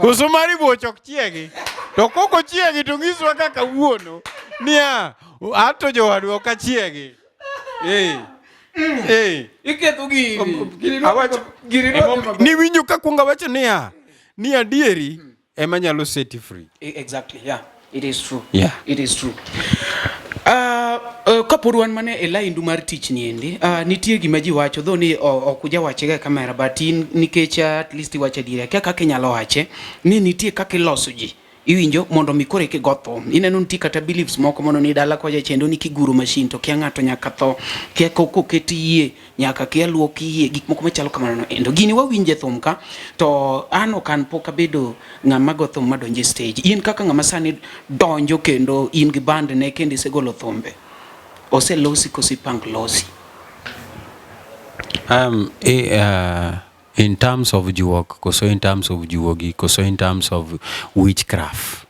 Koso mari boch ok chiegi. To kok ochiegi to nyiswa kaka wuono niya ato jowadwa ok achiegi. Eh. Eh. Iketho gini. Awacho niwinjo ka kuongo awacho niya ni adieri ema nyalo seti free. Exactly, yeah. It is true. Yeah. It is true. Kapod wan mana e laindu mar tich ni endi, nitie gima ji wacho, though ni ok ujawache ga e kamera, but in nikech at least iwacho adieri, akia kaka inyalo wache, ni nitie kaka iloso ji. Iwinjo mondo mi koro eka igo thum. Ineno nitie kata beliefs moko mondo ni dala kocha chendo ni kiguro machine to kia ng'ato nyaka tho, kia koket yie, nyaka kia luok yie, gik moko machalo kamano no endo. Gini wawinje thum ka, to an ok an pok abedo ng'ama go thum madonjo e stage. In kaka ng'ama sani donjo kendo in gi band ne kendo isegolo thumbe. Oselosi koso ipang losi? In terms of juok, koso in terms of juogi, koso in terms of witchcraft.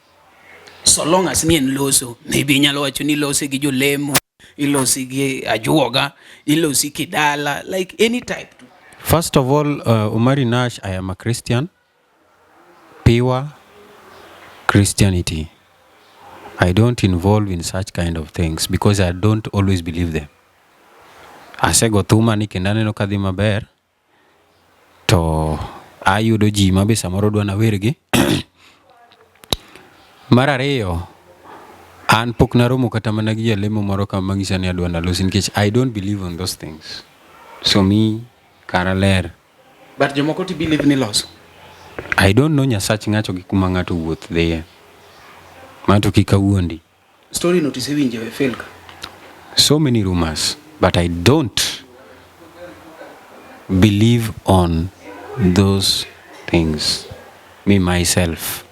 So long as ni en loso, maybe inyalo wacho ni ilosi gi jolemo, ilosi gi ajuoga, ilosi kidala, like any type. First of all, Omari Nash, I am a Christian. Pure Christianity. I don't involve in such kind of things because I don't always believe them. Asego thuma ni kendo aneno ka dhi maber to ayudo ji ma be samoro dwa nawergi. Mar ariyo, an pok naromo kata mana gi jalemo moro kama manyisa ni adwa nalosi nikech I don't believe on those things. So me, kara ler. But jomoko ti believe ni loso. I don't know nyasach ng'ato gi kuma ng'ato wuoth dhiye. Mano to kik awuondi. Story no tisewinjo e fail ka. So many rumors, but I don't believe on those things. Me myself.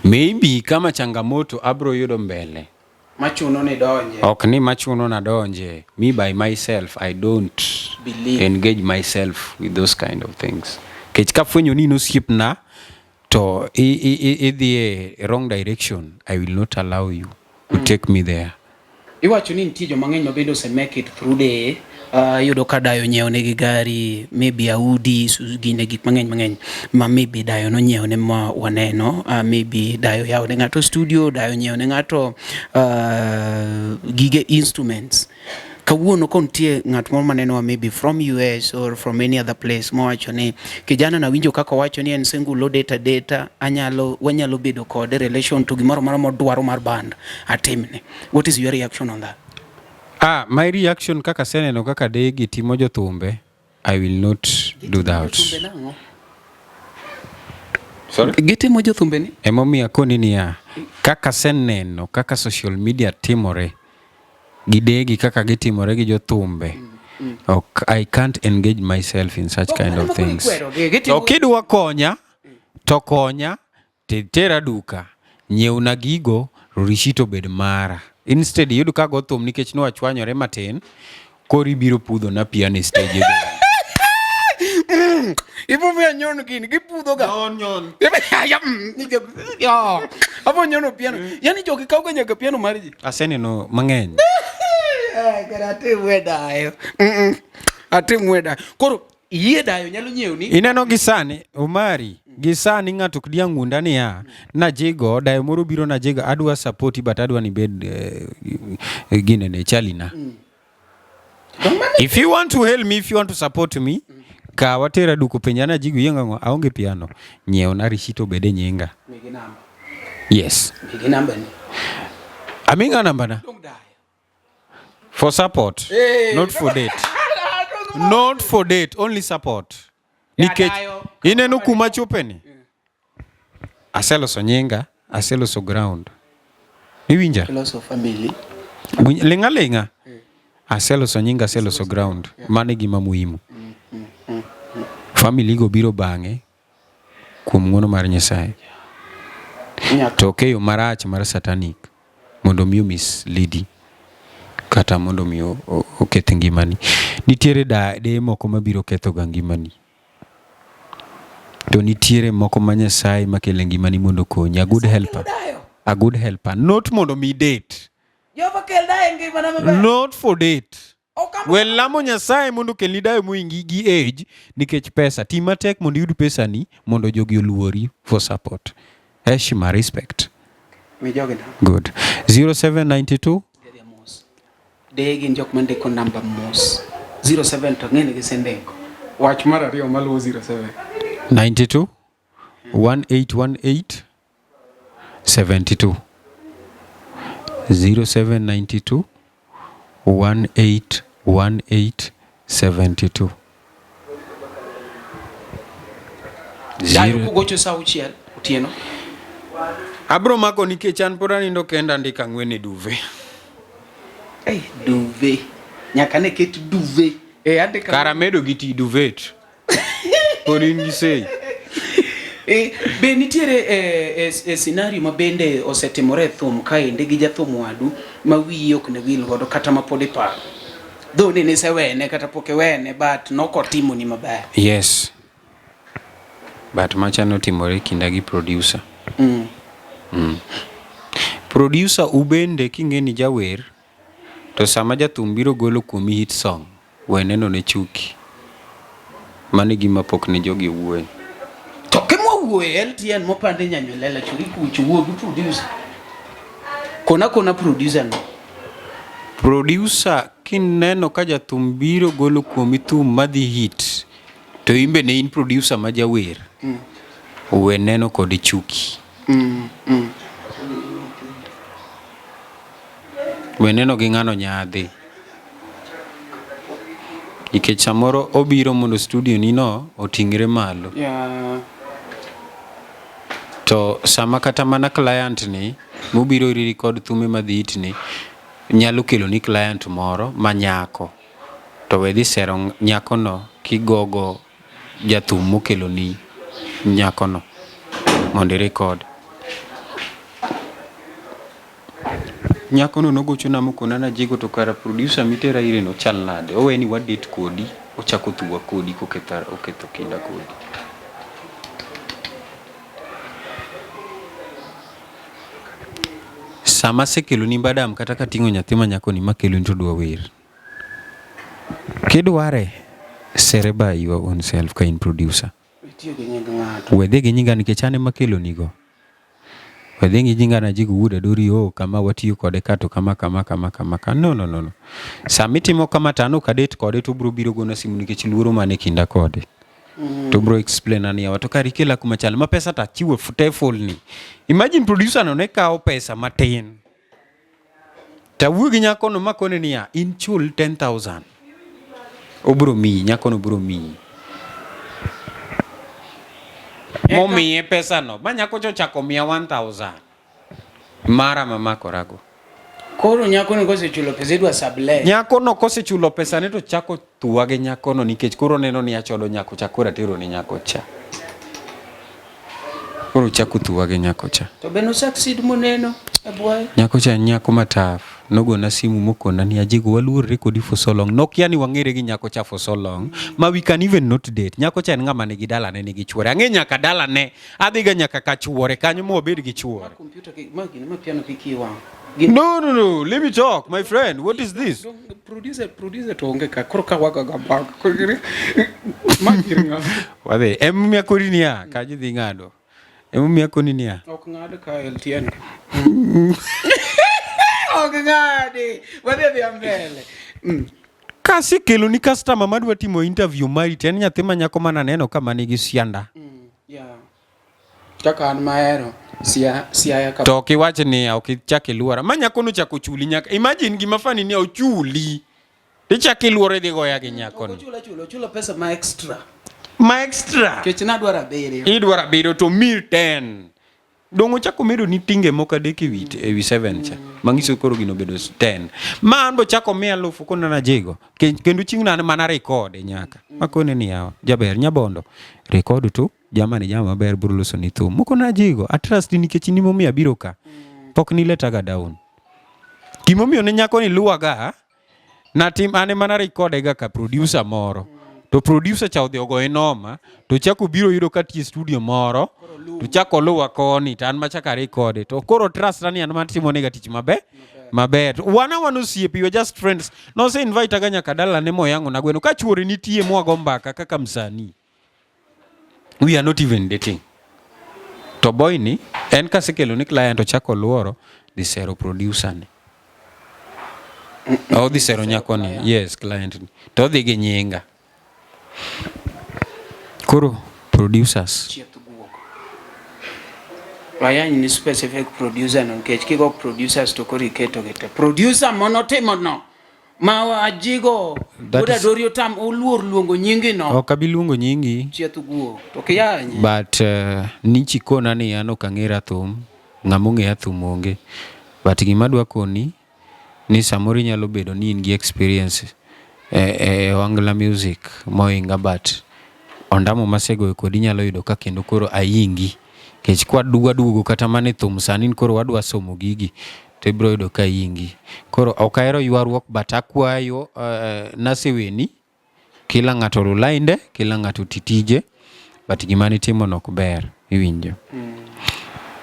Maybe kama changamoto abro yudo mbele. Machuno ni donje. Ok ni machuno na donje. Me by myself I don't Believe. engage myself with those kind of things. Kech kafwenyo ni in osiepna to idhi e wrong direction, I will not allow you to take me there. Iwacho ni nitie joma ng'eny ma bende ose make it through the iyudo ka dayo onyiewo negi gari maybe Audi, gine gik mang'eny mang'eny ma maybe dayo nonyiewo ne ma waneno maybe dayo yawo ne ng'ato studio, dayo onyiewo ne ng'ato gige instruments. Kawuono ka nitie ng'at moro manenowa maybe from US or from any other place mowacho ni kijana nawinjo kaka owacho ni en single odeta deta anyalo wanyalo bedo kode relation to gimoro amora modwaro mar band atimne. What is your reaction on that? Ah, my reaction kaka aseneno kaka degi timo jothumbe, I will not do that. Sorry? Gitimo jothumbe ni? Emomiyo akoni niya, kaka aseneno kaka social media timore gi degi kaka gitimore gi jothumbe, ok, I can't engage myself in such kind of things. To kidwa konya, to konya, tera duka, nyiewna gigo, receipt obed mara. Instead iyud ka ago thum nikech ne wachwanyore matin, koro ibiro pudho na piano e stage. Ibo miyo nyon gini, gipudho ga. Nyon, nyon. Abo nyono piano. Yani jogi kawo ga nyaka piano mar ji. Aseneno mang'eny. Kara atim we dayo. Atim we dayo. Koro Iyie dayo nyalo nyiewni. Ineno gi sani, Omari, gi sani ng'ato ok diang' wuonda niya, najigo, dayo moro biro najigo, adwa sapoti but adwa ni ibed eh, ginene, chalina. If you want to help me, if you want to support me, kawa tera duko penja najigo iyieng' ang'o, aonge piano, nyiewna receipt obed e nyinga. Migi namba. Yes. Migi namba ni. Ami ng'a namba na? Dong dayo. For support, hey. Not for date. Not for date, only support. Nikech ineno kuma chopeni. Aseloso nyinga, aseloso ground. Iwinja? Iloso family. Ling'a ling'a. Aseloso nyinga, aseloso ground. Mano e gima muhimu. Family go biro bang'e kuom ng'wono mar Nyasaye. To ok e yo marach mar satanic mondo mi omisleadi kata mondo mi oketh ngimani. Nitiere da deye moko mabiro ketho ga ngimani. To nitiere moko ma Nyasaye makelo e ngimani mondo okonyi. A good helper. A good helper. Not mondo mi date. Jehova kel dayo e ngimana maber. Not for date. We lamo Nyasaye mondo okelni dayo moingi gi age nikech pesa. Ti matek mondo iyud pesani mondo jogi oluori for support. Heshima, respect. Mi jogi namba. Good. 0792 Deye gin jok mandiko namba mos. 07 to ng'eni gisendiko. Wach mar ariyo maluwo 07. 92 1818 72 0792 1818 72 Dayo kugocho saa auchiel otieno. Abro mako nikech an pod anindo kenda andiko ang'wen e duve. Hey, duve. Nyaka ne ket duve. Eh, andiko Kara medo gi ti duvet. Pod in gi sei. E, be nitiere e, e, e scenario ma bende osetimore e thum kaendi gi jathum wadu ma wiyi ok ne wil godo kata ma pod iparo? Though ni nisewene kata pok iwene but nokotimoni maber. Yes. But macha notimore kinda gi producer. Producer ubende king'e ni jawer To sama jathum biro golo kuomi hit song, we neno ne chuki. Mano e gima pok ne jogi owuoye. To kemwa wuoye LTN mopande nyanyolela churi kucho wuo gi producer. Kona kona producer no. Producer kineno ka jathum biro golo kuomi thum madhi hit, to in be ne in producer ma jawer. We neno kode chuki. We neno gi ng'ano nyadhi. Nikech samoro obiro mondo studio ni no oting're malo. Yeah. To sama kata mana client ni mobiro iri kod thume madhi hit ni nyalo kelo ni client moro ma nyako. To we dhi sero nyako no kigogo jathum mokeloni nyakono mondo i record. Nyakono nogochona mokona najigo to kara producer mitera ire no chal nade? Owe ni wadate kodi, ochako thuwa kodi koketho oketho kinda kodi. Sama asekeloni mbadam kata kating'o nyathi ma nyakoni makeloni to odwa wer. Kidware, sere by your own self ka in producer. Itiyo gi nying ng'ato. We dhi gi nyinga nikech an ema akelonigo. We dhi gi nyinga Najigo Wuod Adori oh kama watiyo kode ka to kama kama kama kama ka. No no no no. Sama itimo kama to an ok adate kode to obiro biro gona simu nikech luoro man e kinda kode. To obiro explain na ni yawa to kare ikela kuma chal ma pesa to achiwo te full ni. Imagine producer no ne kawo pesa matin. Tawuoyo gi nyakono makone niya, in chul 10,000. Obiro miyi, nyakono biro miyi. Momiye pesano, ma nyako cha ochako miya 1,000. Mara mamakorago. Koro nyakono kosechulo pesa idwa sublet. Nyakono kosechulo pesane to chako thuwa gi nyakono nikech koro oneno ni achodo nyako cha koro atero ne nyako cha. Koro ochako thuwa gi nyako cha. To be no succeed moneno e bwoye. Nyako cha en nyako mataf. Nogona simu mokona ni Ajigo waluorre kodi for so long. Nokia ni wang'ere gi nyako cha for so long. Ma we can even not date. Nyako cha en ng'ama nigi dalane nigi chuore. Ang'e nyaka dalane. Adhiga nyaka ka chuore kanyo ma wabed gi chuore. Computer ki ma gini ma piano kik iwang'. No, no, no. Let me talk, my friend. What is this? Producer, producer to onge ka. Koro ka wago ga mbaka. Koro gini ma gir ng'a. Wadhi. Emomiyo akoni niya, kanyo idhi ng'ado. Emomiyo akoni niya. Ok ng'ad ka LTN. Ok ng'adi. Wadhi adhiya mbele. Kasekelo ni customer madwa timo interview mari to en nyathi ma nyako mana neno ka manigi sianda. Yeah. Kaka an mahero sia siaya ka. To ok iwach niya, ok ichak iluora. Ma nyako no chako chuli nyaka. Imagine gima fani ni ochuli. Tichak iluoro idhi goya gi nyako ni. Ochula chula ochula pesa ma extra. Ma extra. Kech nadwaro abiriyo. Idwaro abiriyo to mil 10. Dongo chako medo ni tinge moko adek ewi ewi 7 cha. Mangiso koro gino bedo 10. Ma an bo chako miya alufu kona najego. Kendo chieng' na an mana record nyaka. Makone ni yawa. Jaber nyabondo. Record to jamani jama maber biro loso ni thum. Moko najigo. A trust nikech in emomiyo abiro ka. Pok niletaga down. Gimomiyo ne nyako ni luwaga natim an ema narekode ga ka producer moro to producer cha odhi ogoye noma to chako biro yudo ka tie studio moro to chako luwa koni to an machako arekode to koro trust na ni an matimonega tich maber maber To wan awan osiepe we are just friends nose invite aga nyaka dalane moyang'o na gweno ka chuore nitie mwago mbaka kaka msanii we are not even dating to boy ni en kasekelo ni client ochako luoro dhi sero producer ni odhi sero nyako ni yes client ni to odhi gi nyinga koro producers Chieth guok. Wayany ni specific producer no nikech kigo producers to koro iketo gi te. Producer monotimo no. Ma ajigo That Wuod is- Adorio tam oluor luongo nyingi no. ok abi luongo nyingi Chieth guok. To kiyanye. but nichikona ni an ok ang'era thum ng'ama ong'eya thum onge but gima adwa koni ni samoro inyalo bedo ni in gi experience e, e ohangla music mohinga but ondamo masegoyo kodi inyalo yudo ka kendo koro ayingi nikech kwadwa duogo kata mana e thum sani ni koro wadwa somo gigi to ibiro yudo ka ayingi koro ok ahero ywaruok but akwayo uh, naseweni kila ng'ato olu lainde kila ng'ato oti tije but gima nitimo no ok ber iwinjo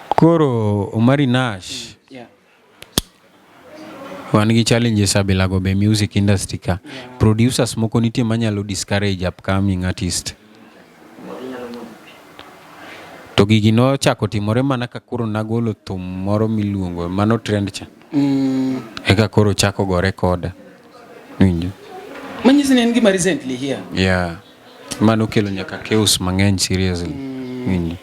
koro Omari Nash Yeah. wan gi challenges abilago be music industry ka producers moko nitie manyalo discourage upcoming artist to gigi nochako timore mana ka koro nagolo thum moro miluongo mano trend cha eka koro chako gore koda winjo Manyisi ni en gima recently here. yeah mano kelo nyaka chaos mang'eny seriously winjo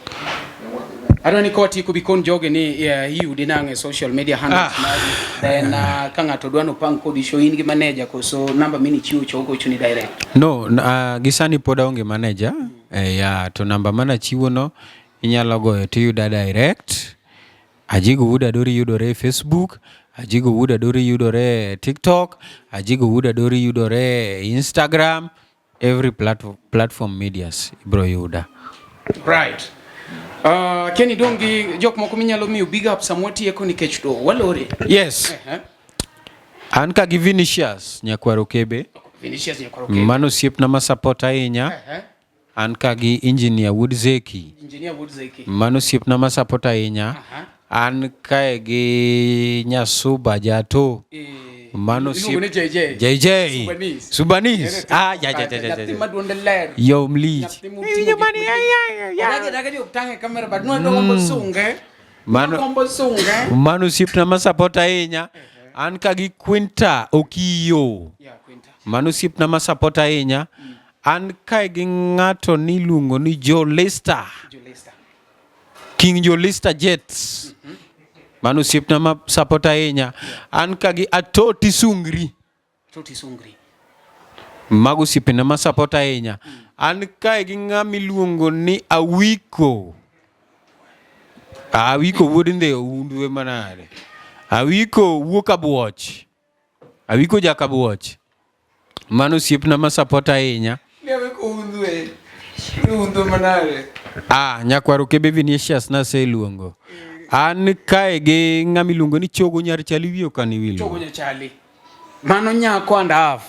Adwa ni kawatieko bi kon jogi ni iyudi nang'o e social media handles magi. Then ka ng'ato dwa nopang kodi show in gi manager koso namba minichiwo cha ogochoni direct. No, gi sani pod aonge manager. Yeah, to namba manachiwo no inyalo goyo tiyuda direct. Ajigo Wuod Adori yudore e Facebook, Ajigo Wuod Adori yudore e TikTok, Ajigo Wuod Adori yudore e Instagram, every platform medias ibro yuda. Right. Kenny dong gi jok moko minyalo miyo big up sama watieko nikech to walore. Yes. An ka gi Vinicius nyakwar Okebe. Vinicius nyakwar Okebe. Mano osiepna ma support ahinya. An ka gi Engineer Wuod Zeki. Engineer Wuod Zeki. Mano osiepna ma support ahinya. An kae gi Nyasuba Jato. Mano Iluongo ni JJ. JJ. Subanis. Subanis. Ah, ja ja ja ja. Nyathi ma duonde ler. Yom lich. Nyathi moting'o gik mang'eny. Odagi adagi ni ok tang' e kamera but nwadwa sunge. Mano Gombo sunge. mano osiepna ma support ahinya. An ka gi Quinta Okiyo. Mano osiepna ma support ahinya. An kae gi ng'ato niluongo ni Joe Lister. King Joe Lister Jets. Mano osiepna ma support ahinya. An ka gi Atoti Sungri. Atoti Sungri. Mago osiepena ma support ahinya. An kae gi ng'ama iluongo ni Awiko. Awiko wuod Ndheyo Undwe manade. Awiko wuok Abuoch. Awiko jakabuoch. Mano osiepna ma support ahinya. Ni Awiko Undwe. Ni Undwe manade. Ah, nyakwar Okebe Vinicius naseluongo. An kae gi ng'ama iluongo ni Chogo nyar Chali wiye ok an wilo. Chogo nyachali. Mano nyako and a half.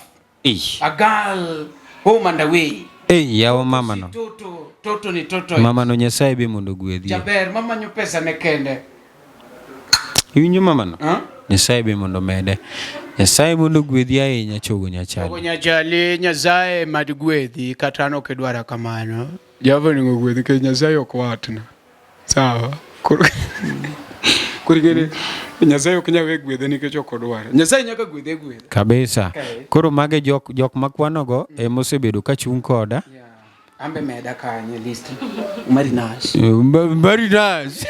Eish. A girl home and away. Ei, yawa mama no. Toto, toto ni toto. Mama no Nyasaye be mondo ogwedhi. Jaber mamanyo pesa ne kende. Iwinjo mama no? Huh? Nyasaye be mondo omede. Nyasaye mondo ogwedhi ahinya Chogo Nyachali. Chogo Nyachali, Nyasaye mad gwedhi kata an ok idwara kamano. Jehova onego ogwedhi nikech Nyasaye ok watna. Sawa. Koro koro ing'eni Nyasaye ok nyal we gwedhe nikech ok odwar. Nyasaye nyaka gwedhe gwedha. Kabisa. Okay. Koro mage jok jok makwanogo ema osebedo ka chung' koda. Ambe meda kanyo list. Marinas. Marinas.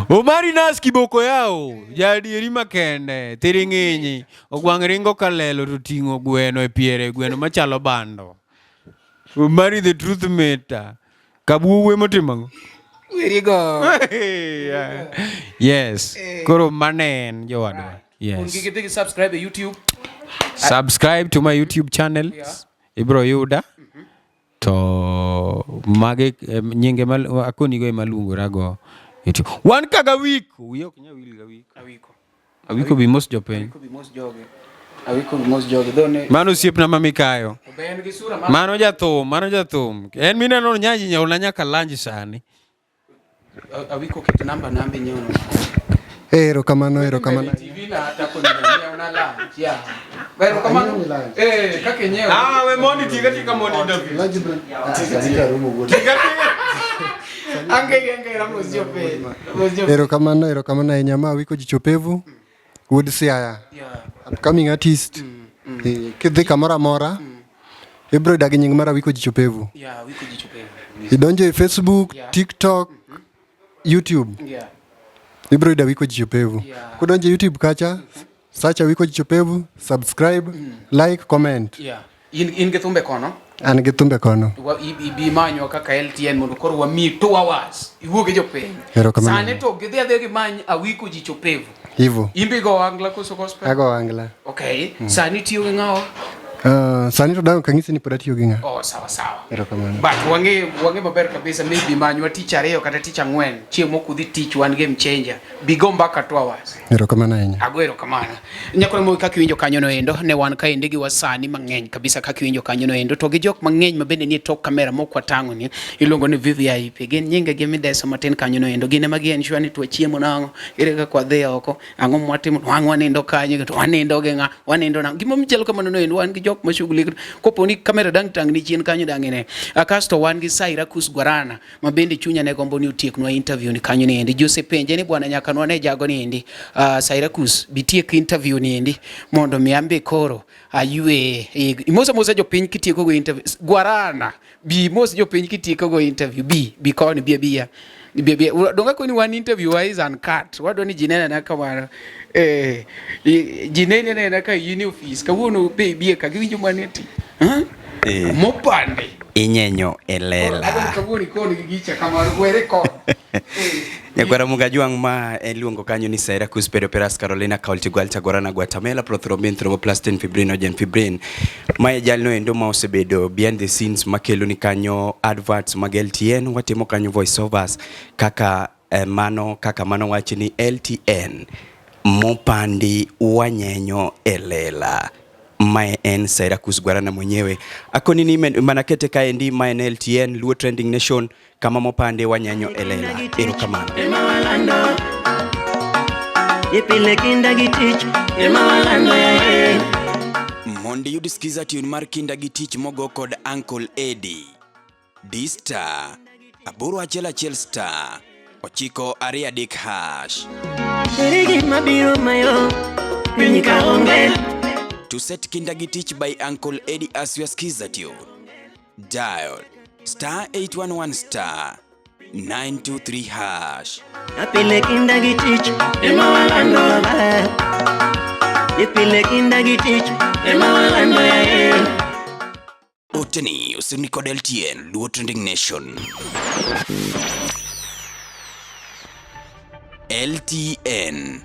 Omari Nas kiboko yao jaadieri makende thiring'inyi ogwang' ringo kalelo to ting'o gweno e piere gweno machalo bando Omari the truth meter kabuowe motimo ang'o Werigo. yes koro mano en jowadwa Un yes gigi dhi subscribe e YouTube. subscribe to my youtube channel ibro yuda to mage nyinge ma akonigo ema luongorago YouTube. Wan ka gawiko wiya ok nyal wil gawiko Awiko. awiko bi mos jopiny Awiko bi mos joge. Awiko bi mos joge. Dhone. mano osiepna ma mikayo To be en gi sura ma mano jathum mano jathum en mineno nyaji nyauna nyaka lanji sani Awiko ket namba namba inyiew no. Eh, erokamano, erokamano. TV na hata koni nyiew na lunch. Yeah. Erokamano. Eh, kaka inyiew. Ah, we mondi tiga tiga mondi interview. Lunch break. Ah, sani karumo wuod. Ange ange na mos jopiny. Mos jopiny. Erokamano, erokamano ahinya. Ma Awiko Jichopevu, wuod Siaya. Yeah. Upcoming artist. Eh, kidhi kamoro amora, ibro yuda gi nying mar Awiko Jichopevu. Yeah, Awiko Jichopevu. Idonjo e Facebook, Yeah. TikTok, YouTube. Yeah. Ibro yudo Awiko Jichopevu. Yeah. Kudonjo e YouTube kacha, search Awiko Jichopevu, subscribe, like, comment. Yeah. In in gi thumbe kono. An gi thumbe kono. Wa- ibi manywa kaka LTN mondo koro wamiyi 2 hours iwuog gi jopiny. Erokamano. Sani to gidhi adhiya gimany Awiko Jichopevu. Hivyo. Imbe go angla koso gospel? Ago angla. Okay. Sani tiyo gi ng'awa? Sani to dang' ok ang'isi ni pod atiyo gi ng'a. Oh, sawa sawa. Erokamano. But wang'e wang'e maber kabisa maybe manywa tich ariyo kata tich ang'wen chieng' mok udhi tich wan game changer. Bi go mbaka 2 hours. Erokamano ahinya. Ago erokamano. Nyakore mo kaka iwinjo kanyo no endo ne wan kaendi gi wasani mang'eny kabisa kaka iwinjo kanyo no endo to gi jok mang'eny ma bende nie tok kamera mok watang'o ni iluongo ni VVIP gin nyinge gi mideso matin kanyo no endo gin ema gi ensure ni to wachiemo nang'o ere kaka wadhi oko ang'o mwatimo to wang' wanindo kanye to wanindo gi ng'a wanindo nang'o gima michalo kamano no endo wan gi jok ma shughuli kopo ni kamera dang' tang'ni chien kanyo dang' ine kasto wan gi Cyrus Guarana ma bende chunya ne gombo ni otieknwa interview ni kanyo ni endi. Jose penje ni bwana nyaka nwane jago ni endi. Cyrus bitiek interview ni endi mondo mi ambe koro aywe. Imosa mosa jopiny kitieko go interview. Guarana bi mos jopiny kitieko go interview bi bi koni bi biya. Bi bi donga koni wan interview wa is uncut. Wadwa ni ji nene na kamano. Eh ji nene nena ka in e office kawuono be bi ka giwinjo maneti. Huh? Eh. Mopandi. Inyenyo e lela. Kawuono ikon gi gicha kamano were kod. Nyakwara Mugajwang' ma iluongo kanyo ni Syracuse Pedoperas Carolina County Gualta Guarana Guatemala Prothrombin Thromboplastin Fibrinogen Fibrin. Mae jalno endo ma osebedo behind the scenes makelo ni kanyo adverts mag LTN, watimo kanyo voiceovers kaka eh, mano kaka mano wach ni LTN mopandi wanyenyo e lela. Mae en Syracuse Guarana mwenyewe. Akoni ni mana kete kaendi mae en LTN Luo Trending Nation kama mopande wanyenyo e lela. Erokamano. Ipile kinda gi tich ema walando yaye. Mondo iyud skiza tune mar kinda gi tich mogo kod Uncle Eddie. D star 811 star 923 hash. Ere gima biro mayo piny ka onge. To set kinda gi tich by Uncle Eddie as your skiza tune. Dial star 811 star 923 hash. Apile kinda gi tich ema walando baba. Ipile kinda gi tich ema walando yaye. Oteni osirni kod LTN Luo Trending Nation. LTN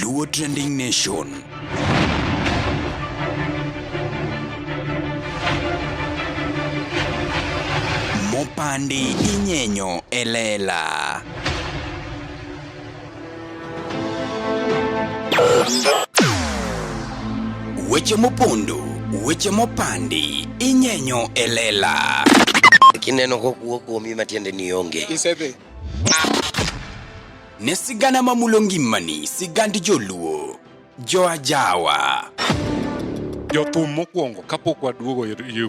Luo Trending Nation. Mopandi inyenyo e lela. Weche mopondo, weche mopandi, inyenyo e lela. Kineno kokuo kuomi matiende ni onge. Isedhi. Ne sigana mamulo ngimani, sigand joluo, joajawa. Jothum mokwongo kapok waduogo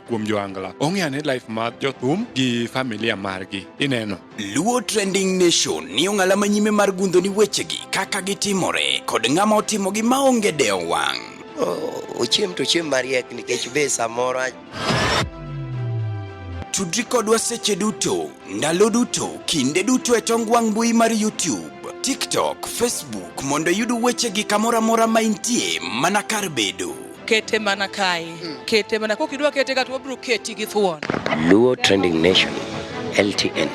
kuom joangla ong'e ane life mar jothum gi familia margi ineno. Luo Trending Nation ni ong'ala manyime mar gundho ni wechegi kaka gitimore kod ng'ama otimogi maonge dewo wang'. Ochiem to ochiem mariek nikech be samoro Tudri kodwa seche duto, ndalo duto, kinde duto e tong wang' mbui mar YouTube, TikTok, Facebook mondo iyud wechegi kamoro amora ma intie mana kar bedo. Kete mana kae. Kete mana kokidwa kete ka to wabiro keti gi thuon. Luo Trending Nation, LTN,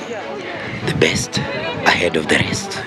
the best ahead of the rest.